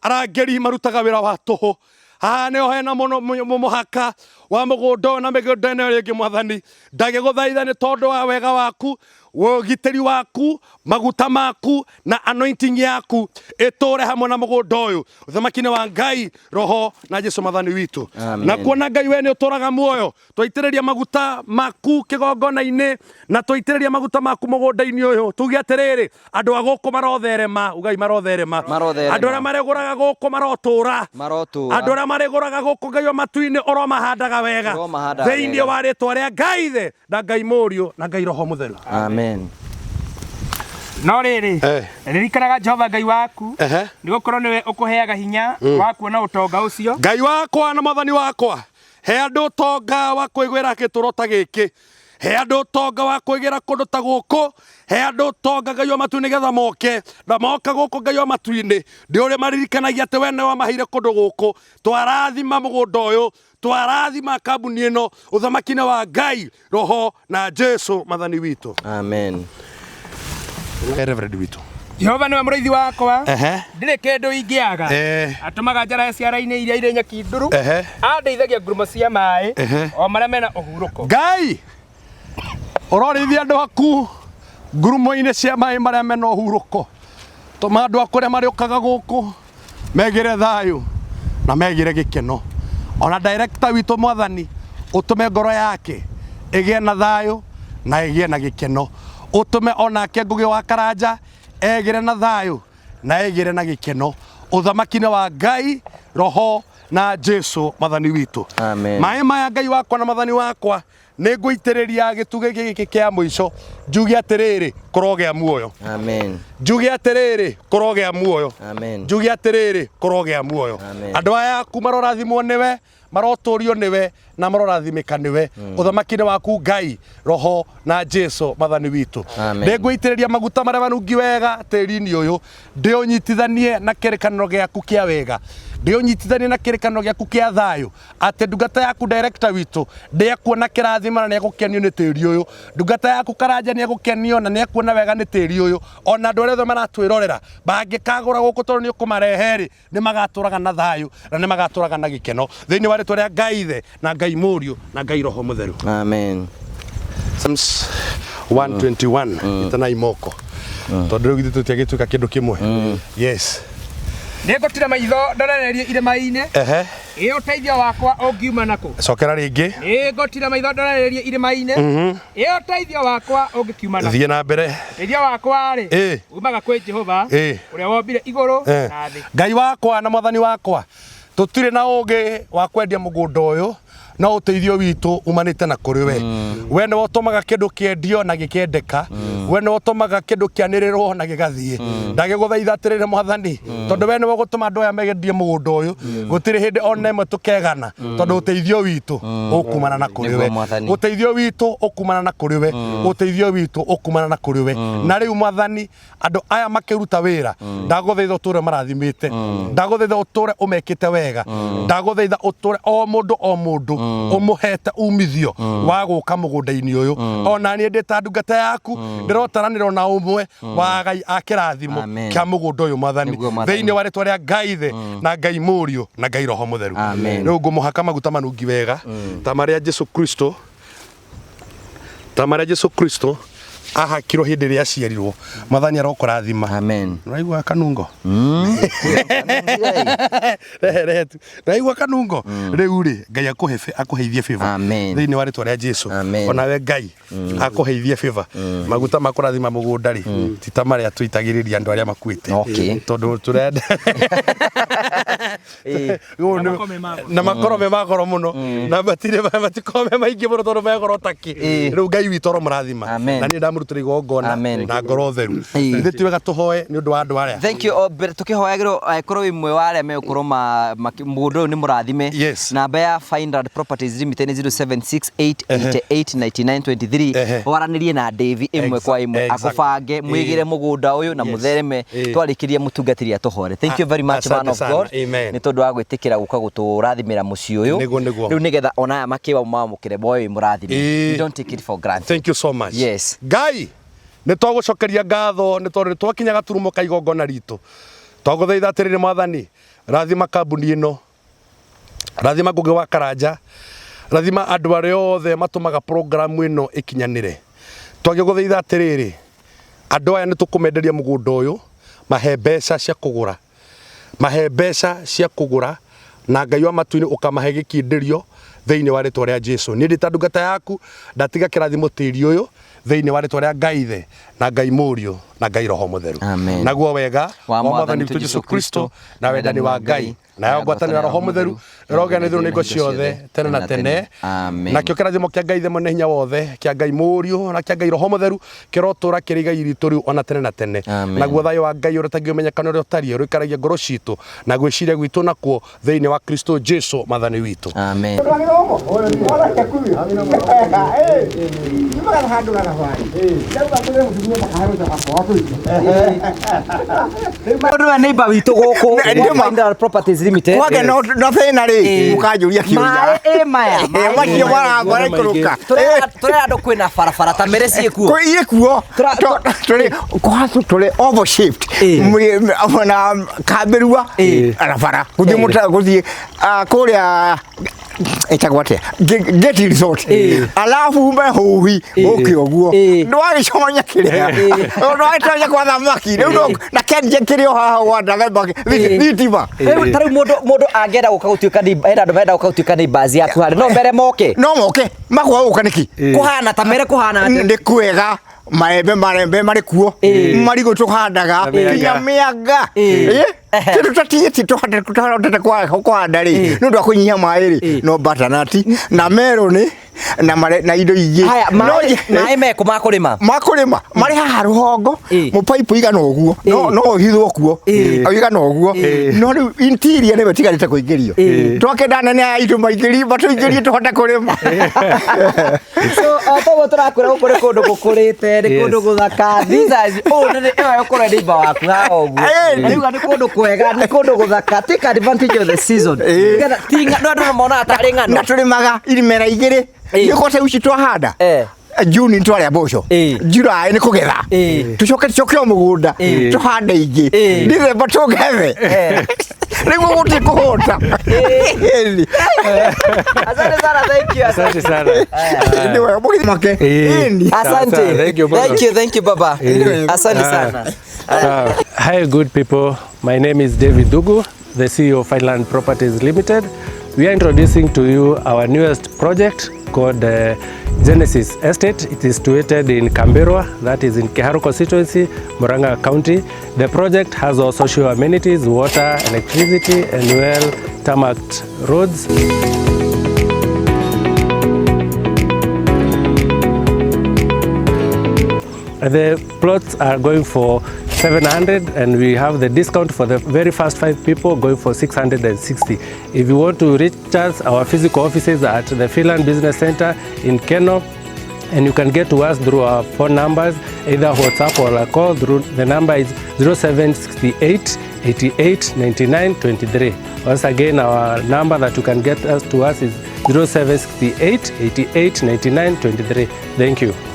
arangĩri marutaga wĩra wa tũhũ. Haha nĩho hena mũno mũhaka wa mũgũnda ũyũ na mĩgũnda ĩno ĩngĩ Mwathani. Ndagĩgũthaitha nĩ tondũ wa wega waku, ũgitĩri waku, maguta maku na anointing yaku ĩtũre hamwe na mũgũnda ũyũ, ũthamaki-inĩ wa Ngai Roho na Jesu Mwathani witũ. Amen. Na kuona Ngai we nĩ ũtũraga muoyo, twaitĩrĩria maguta maku kĩgongona-inĩ na twaitĩrĩria maguta maku mũgũnda-inĩ ũyũ, tuge atĩrĩrĩ, andũ a gũkũ marotherema, ugai marotherema. Marotherema. Andũ arĩa marĩgũraga gũkũ marotũra. Marotũra. Andũ arĩa marĩgũraga gũkũ Ngai wa matu-inĩ ũromahandaga wega. Ũromahandaga Thĩinĩ wega. wa rĩtwa rĩa Ngai Ithe na Ngai Mũriũ na Ngai Roho Mũtheru. Amen. No rĩrĩ, ririkanaga Jehova Ngai waku, Ehe. nĩgũkorwo nĩwe ũkũheaga hinya wa kuona ũtonga ũcio. Ngai wakwa na Mwathani wakwa, he andũ ũtonga wa kwĩgwĩra gĩtũro ta gĩkĩ, he andũ ũtonga wa kwĩgĩra kũndũ ta gũkũ, he andũ ũtonga Ngai wa matu-inĩ nĩgetha moke, na moka gũkũ Ngai wa matu-inĩ nĩ ũrĩa maririkanagia atĩ we nĩwe wamaheire kũndũ gũkũ. Twarathima mũgũnda ũyũ, twarathima kambuni ĩno, ũthamaki-inĩ wa Ngai Roho na Jesu Mwathani witũ. Amen. Reverend witũ. Jehova nĩwe mũrĩithi wakwa, Ehe. ndirĩ kĩndũ ingĩaga. Atũmaga njarahe ciara-inĩ iria irĩ nyeki nduru, Ehe. andeithagia ngurumo cia maĩ, Ehe. o marĩa mena ũhurũko. Ngai ũrorĩithia andũ aku ngurumo-inĩ cia maĩ marĩa mena ũhurũko, tũma andũ aku arĩa marĩũkaga gũkũ megĩre thayũ na megĩre gĩkeno. Ona director witũ Mwathani, ũtũme ngoro yake ĩgĩe na thayũ na ĩgĩe na gĩkeno. Ũtũme onake Ngũgĩ wa Karanja egĩre na thayũ na egĩre na gĩkeno ũthamaki-inĩ wa Ngai Roho na Jesu Mwathani witũ. Amen. Maĩ maya Ngai wakwa na Mwathani wakwa nĩ ngũitĩrĩria gĩtugĩ gĩkĩ kĩa mũico, njuge atĩrĩrĩ, kũrogĩa muoyo. Amen. Njuge atĩrĩrĩ, kũrogĩa muoyo. Amen. Njuge atĩrĩrĩ, kũrogĩa muoyo. Amen. Andũ aya aku marorathimwo nĩwe, marotũrio nĩwe na marorathimĩka nĩwe ũthamaki-inĩ waku Ngai Roho na Jesu Mwathani witũ. Amen. Nĩ ngũitĩrĩria maguta marĩa manungi wega tĩri-inĩ ũyũ, ndĩũnyitithanie na kĩrĩkanĩro gĩaku kĩa wega, ndĩũnyitithanie na kĩrĩkanĩro gĩaku kĩa thayũ, atĩ ndungata yaku director witũ ndĩekuona kĩrathimo na nĩegũkenio nĩ tĩri ũyũ, ndungata yaku Karanja nĩegũkenio na nĩekuona wega nĩ tĩri ũyũ, ona andũ arĩa othe maratwĩrorera mangĩkagũra gũkũ tondũ nĩ ũkũmarehe rĩ, nĩ magatũraga na thayũ na nĩ magatũraga na gĩkeno thĩinĩ wa rĩtwa rĩa Ngai Ithe na Ngai Mũriũ na Ngai Roho Mũtheru. Amen. Psalms 121 itanai moko tondũ rĩu githĩ tũtiagĩtuĩka kĩndũ kĩmwe. Yes. Nĩngũtira maitho ndorererie irĩma-inĩ, Ehe. ĩ ũteithio wakwa ũngiuma nakũ? Cokera rĩngĩ. Nĩngũtira maitho ndorererie irĩma-inĩ, ĩ ũteithio wakwa ũngĩkiuma nakũ? Thiĩ na mbere. Ũteithio wakwa-rĩ, Ĩ. umaga kwĩ Jehova, Ĩ. ũrĩa wombire igũrũ na thĩ. Ngai wakwa na Mwathani wakwa, tũtirĩ na ũgĩ wa kwendia mũgũnda ũyũ, no ũteithio witũ umanĩte na kũrĩ we. We nĩwe ũtũmaga kĩndũ kĩendio na gĩkendeka. We nĩwe ũtũmaga kĩndũ kĩanĩrĩrwo na gĩgathiĩ. Ndagĩgũthaitha atĩrĩrĩ Mwathani, tondũ we nĩwe ũgũtũma andũ aya megendie mũgũnda ũyũ, gũtirĩ hĩndĩ ona ĩmwe tũkegana, tondũ ũteithio witũ ũkumana na kũrĩ Nĩguo we. Mwathani. Ũteithio witũ ũkumana na kũrĩ we. Ũteithio witũ ũkumana na kũrĩ we. Na rĩu Mwathani, andũ aya makĩruta wĩra, ndagũthaitha ũtũre marathimĩte, ndagũthaitha ũtũre ũmekĩte wega, ndagũthaitha ũtũre o mũndũ o mũndũ ũmũhete umithio wa gũka mũgũnda-inĩ ũyũ. Ona niĩ ndĩ ta ndungata yaku ndĩrotaranĩrwo na ũmwe wa agai a kĩrathimo Amen. kĩa mũgũnda ũyũ Mwathani, Nĩguo Mwathani. thĩinĩ wa rĩtwa rĩa Ngai Ithe na Ngai Mũriũ na Ngai Roho Mũtheru. Amen. Rĩu ngũmũhaka maguta manungi wega ta marĩa Jesu Kristo, ta marĩa Jesu Kristo ahakirwo hĩndĩ ĩrĩa aciarirwo. Mwathani arokũrathima. Amen. Ũraigua kanungo? Rehe rehe tu. Ũraigua kanungo? Rĩu rĩ, Ngai akũhe akũheithie favor. Amen. Thĩinĩ wa rĩtwa rĩa Jesu. Amen. Onawe Ngai akũheithie favor. Maguta ma kũrathima mũgũnda rĩ, ti ta marĩa tũitagĩrĩria andũ arĩa makuĩte. Okay. Tondũ tũrenda Ũyũ na makorwo me magoro mũno na matirĩ matikorwo me maingĩ mũno tondũ me goro takĩ. Rĩu Ngai witũ aromũrathima. Amen. Na niĩ ndamũrutĩra igongona Amen. na ngoro theru. Ĩĩ. Ithuĩ ti wega tũhoe nĩ ũndũ wa andũ arĩa. Thank you. O mbere tukihoyagĩrwo angĩkorwo wĩ ũmwe wa arĩa megũkorwo mũgũnda ũyũ nĩ mũrathime. Yes. Namba ya Fineland Properties Limited nĩ 0768889923. Ehe. Waranĩrie na Davy ĩmwe kwa ĩmwe Exactly. akũbange mwĩgĩre mũgũnda ũyũ na Yes. mũthereme Ĩĩ. twarĩkĩria mũtungatĩri atũhore. Thank you very much Asante man of sana. God. Amen. Nĩ tondũ wa gwĩtĩkĩra gũka gũtũrathimĩra mũciĩ ũyũ. Nĩguo, nĩguo. Rĩu nĩgetha ona aya makĩwa mamũkĩre moyo wĩ mũrathime. Ĩĩ. You don't take it for granted. Thank you so much. Yes. Ngai nĩ twagũcokeria ngatho nĩ tondũ nĩ twakinya gaturumo ka igongona ritũ. Twagũthaitha atĩrĩrĩ Mwathani, rathima kambuni ĩno, rathima Ngũgĩ wa Karanja, rathima andũ arĩa othe matũmaga programu ĩno ĩkinyanĩre. Twagĩgũthaitha atĩrĩrĩ, andũ aya nĩ tũkũmenderia mũgũnda ũyũ, mahe mbeca cia kũgũra, mahe mbeca cia kũgũra, na Ngai wa matu-inĩ ũkamahe gĩkindĩrio thĩinĩ wa rĩtwa rĩa Jesu. Niĩ ndĩ ta ndungata yaku ndatiga kĩrathimo tĩri ũyũ thĩinĩ wa rĩtwa rĩa Ngai Ithe na Ngai Mũriũ na Ngai Roho Mũtheru. Amen. Naguo wega Wa wa Mwathani Mwathani witũ witũ Jesũ Jesu Kristo Kristo, na wendani wa Ngai nayo ngwatanĩro ya Roho Mũtheru ĩrogĩa na ithuĩ na hingo ciothe tene na tene. Amen. Nakĩo kĩrathimo kĩa Ngai Ithe mwene hinya wothe, kĩa Ngai Mũriũ na kĩa Ngai Roho Mũtheru kĩrotũra kĩrĩ igai ritũ rĩu ona tene na tene. Amen. Naguo thayũ wa Ngai ũrĩa ũtangĩmenyeka nĩ ũrĩa ũtariĩ ũrĩikaragia ngoro citũ na gwĩciria gwitũ nakuo thĩinĩ wa Kristo Jesu Mwathani witũ. Amen. Mũndũ ũyũ neighbor witũ gũkũ Nĩ- Fineland Properties Limited. Kwage no thĩna rĩ, mũkanjũria kĩũria. Maĩ ĩ maya. Ĩ, macio maraikũrũka. Tũrera andũ kwĩna barabara ta mere ciĩkuo. Kwĩ kuo tũrĩ kwacu tũrĩ oval shaped na kambĩrua barabara gũthiĩ mũta gũthiĩ kũrĩa ĩtagwo atĩa Gate Resort alafu ume hũhi ũke ũguo ndwagĩconya kĩrĩa ndwagĩtonya kwa thamaki rĩu na kenje kĩrĩ o haha gwa thamaki thitima Rĩu ta rĩu mũndũ mũndũ angĩenda gũka gũtuĩka neighbor, hena andũ marenda gũka gũtuĩka neighbors yaku harĩa no mbere moke. no moke makwaga gũka nĩkĩ Kũhana ta mere kũhana atĩa? nĩ kwega maembe marembe marĩ kuo marigũ tũhandaga nginya mĩanga Ĩ, kĩndũ tũtatiĩtie tũhotete kũhanda rĩ nĩ ũndũ wa kũnyihia maĩ rĩ no butternut na meroni na mare na indo ingĩ Haya, No maĩ maĩ mekũ ma kũrĩma? makũrĩma marĩ haha rũhongo Ĩ. mũbaibũ igana ũguo no no ũhithwo kuo igana ũguo no rĩu interior nĩwe tigarĩte kũingĩrio twakenda anene aya aitũ maingĩrie matũingĩrie tũhote kũrĩma So o toguo tũrakwĩra gũkũ nĩ kũndũ gũkũrĩte nĩ kũndũ gũthaka. These are ũũ nĩ ĩyo ĩkorwo neighbor waku haha ũguo. Ĩ. Na rĩu nĩ kũndũ kwega nĩ kũndũ gũthaka. Take advantage of the season. Nĩgetha ti ng'ano andũ monaga tarĩ ng'ano. na tũrĩmaga irimera igĩrĩ Ĩ. nĩ kwa ici twahanda Eh. Juni twarĩa mboco Ĩ. July nĩ kũgetha Ĩ. tũcoke tũcoke o mũgũnda tũhande ingĩ Ĩ. December tũgethe rĩu gũtirĩ kũhũta Ĩni. Asante sana, thank you. Asante sana. Nĩ wega mũgĩthake Ĩ. Ĩni. Asante. Sawa, thank you, brother. Thank you, thank you baba. Asante sana. Hi, good people. My name is David Dugu, the CEO of Fineland Properties Limited. We are introducing to you our newest project called Genesis Estate. It is situated in Kambirwa, that is in Kiharu constituency, Murang'a County. The project has all social amenities, water, electricity, and well tarmacked roads. The plots are going for 700 and we have the discount for the very first 5 people going for 660. If you want to reach us, our physical offices are at the Finland Business Center in Kenol, and you can get to us through our phone numbers, either WhatsApp or a call. Through the number is 0768 88 99 23. Once again, our number that you can get us to us is 0768 88 99 23. Thank you.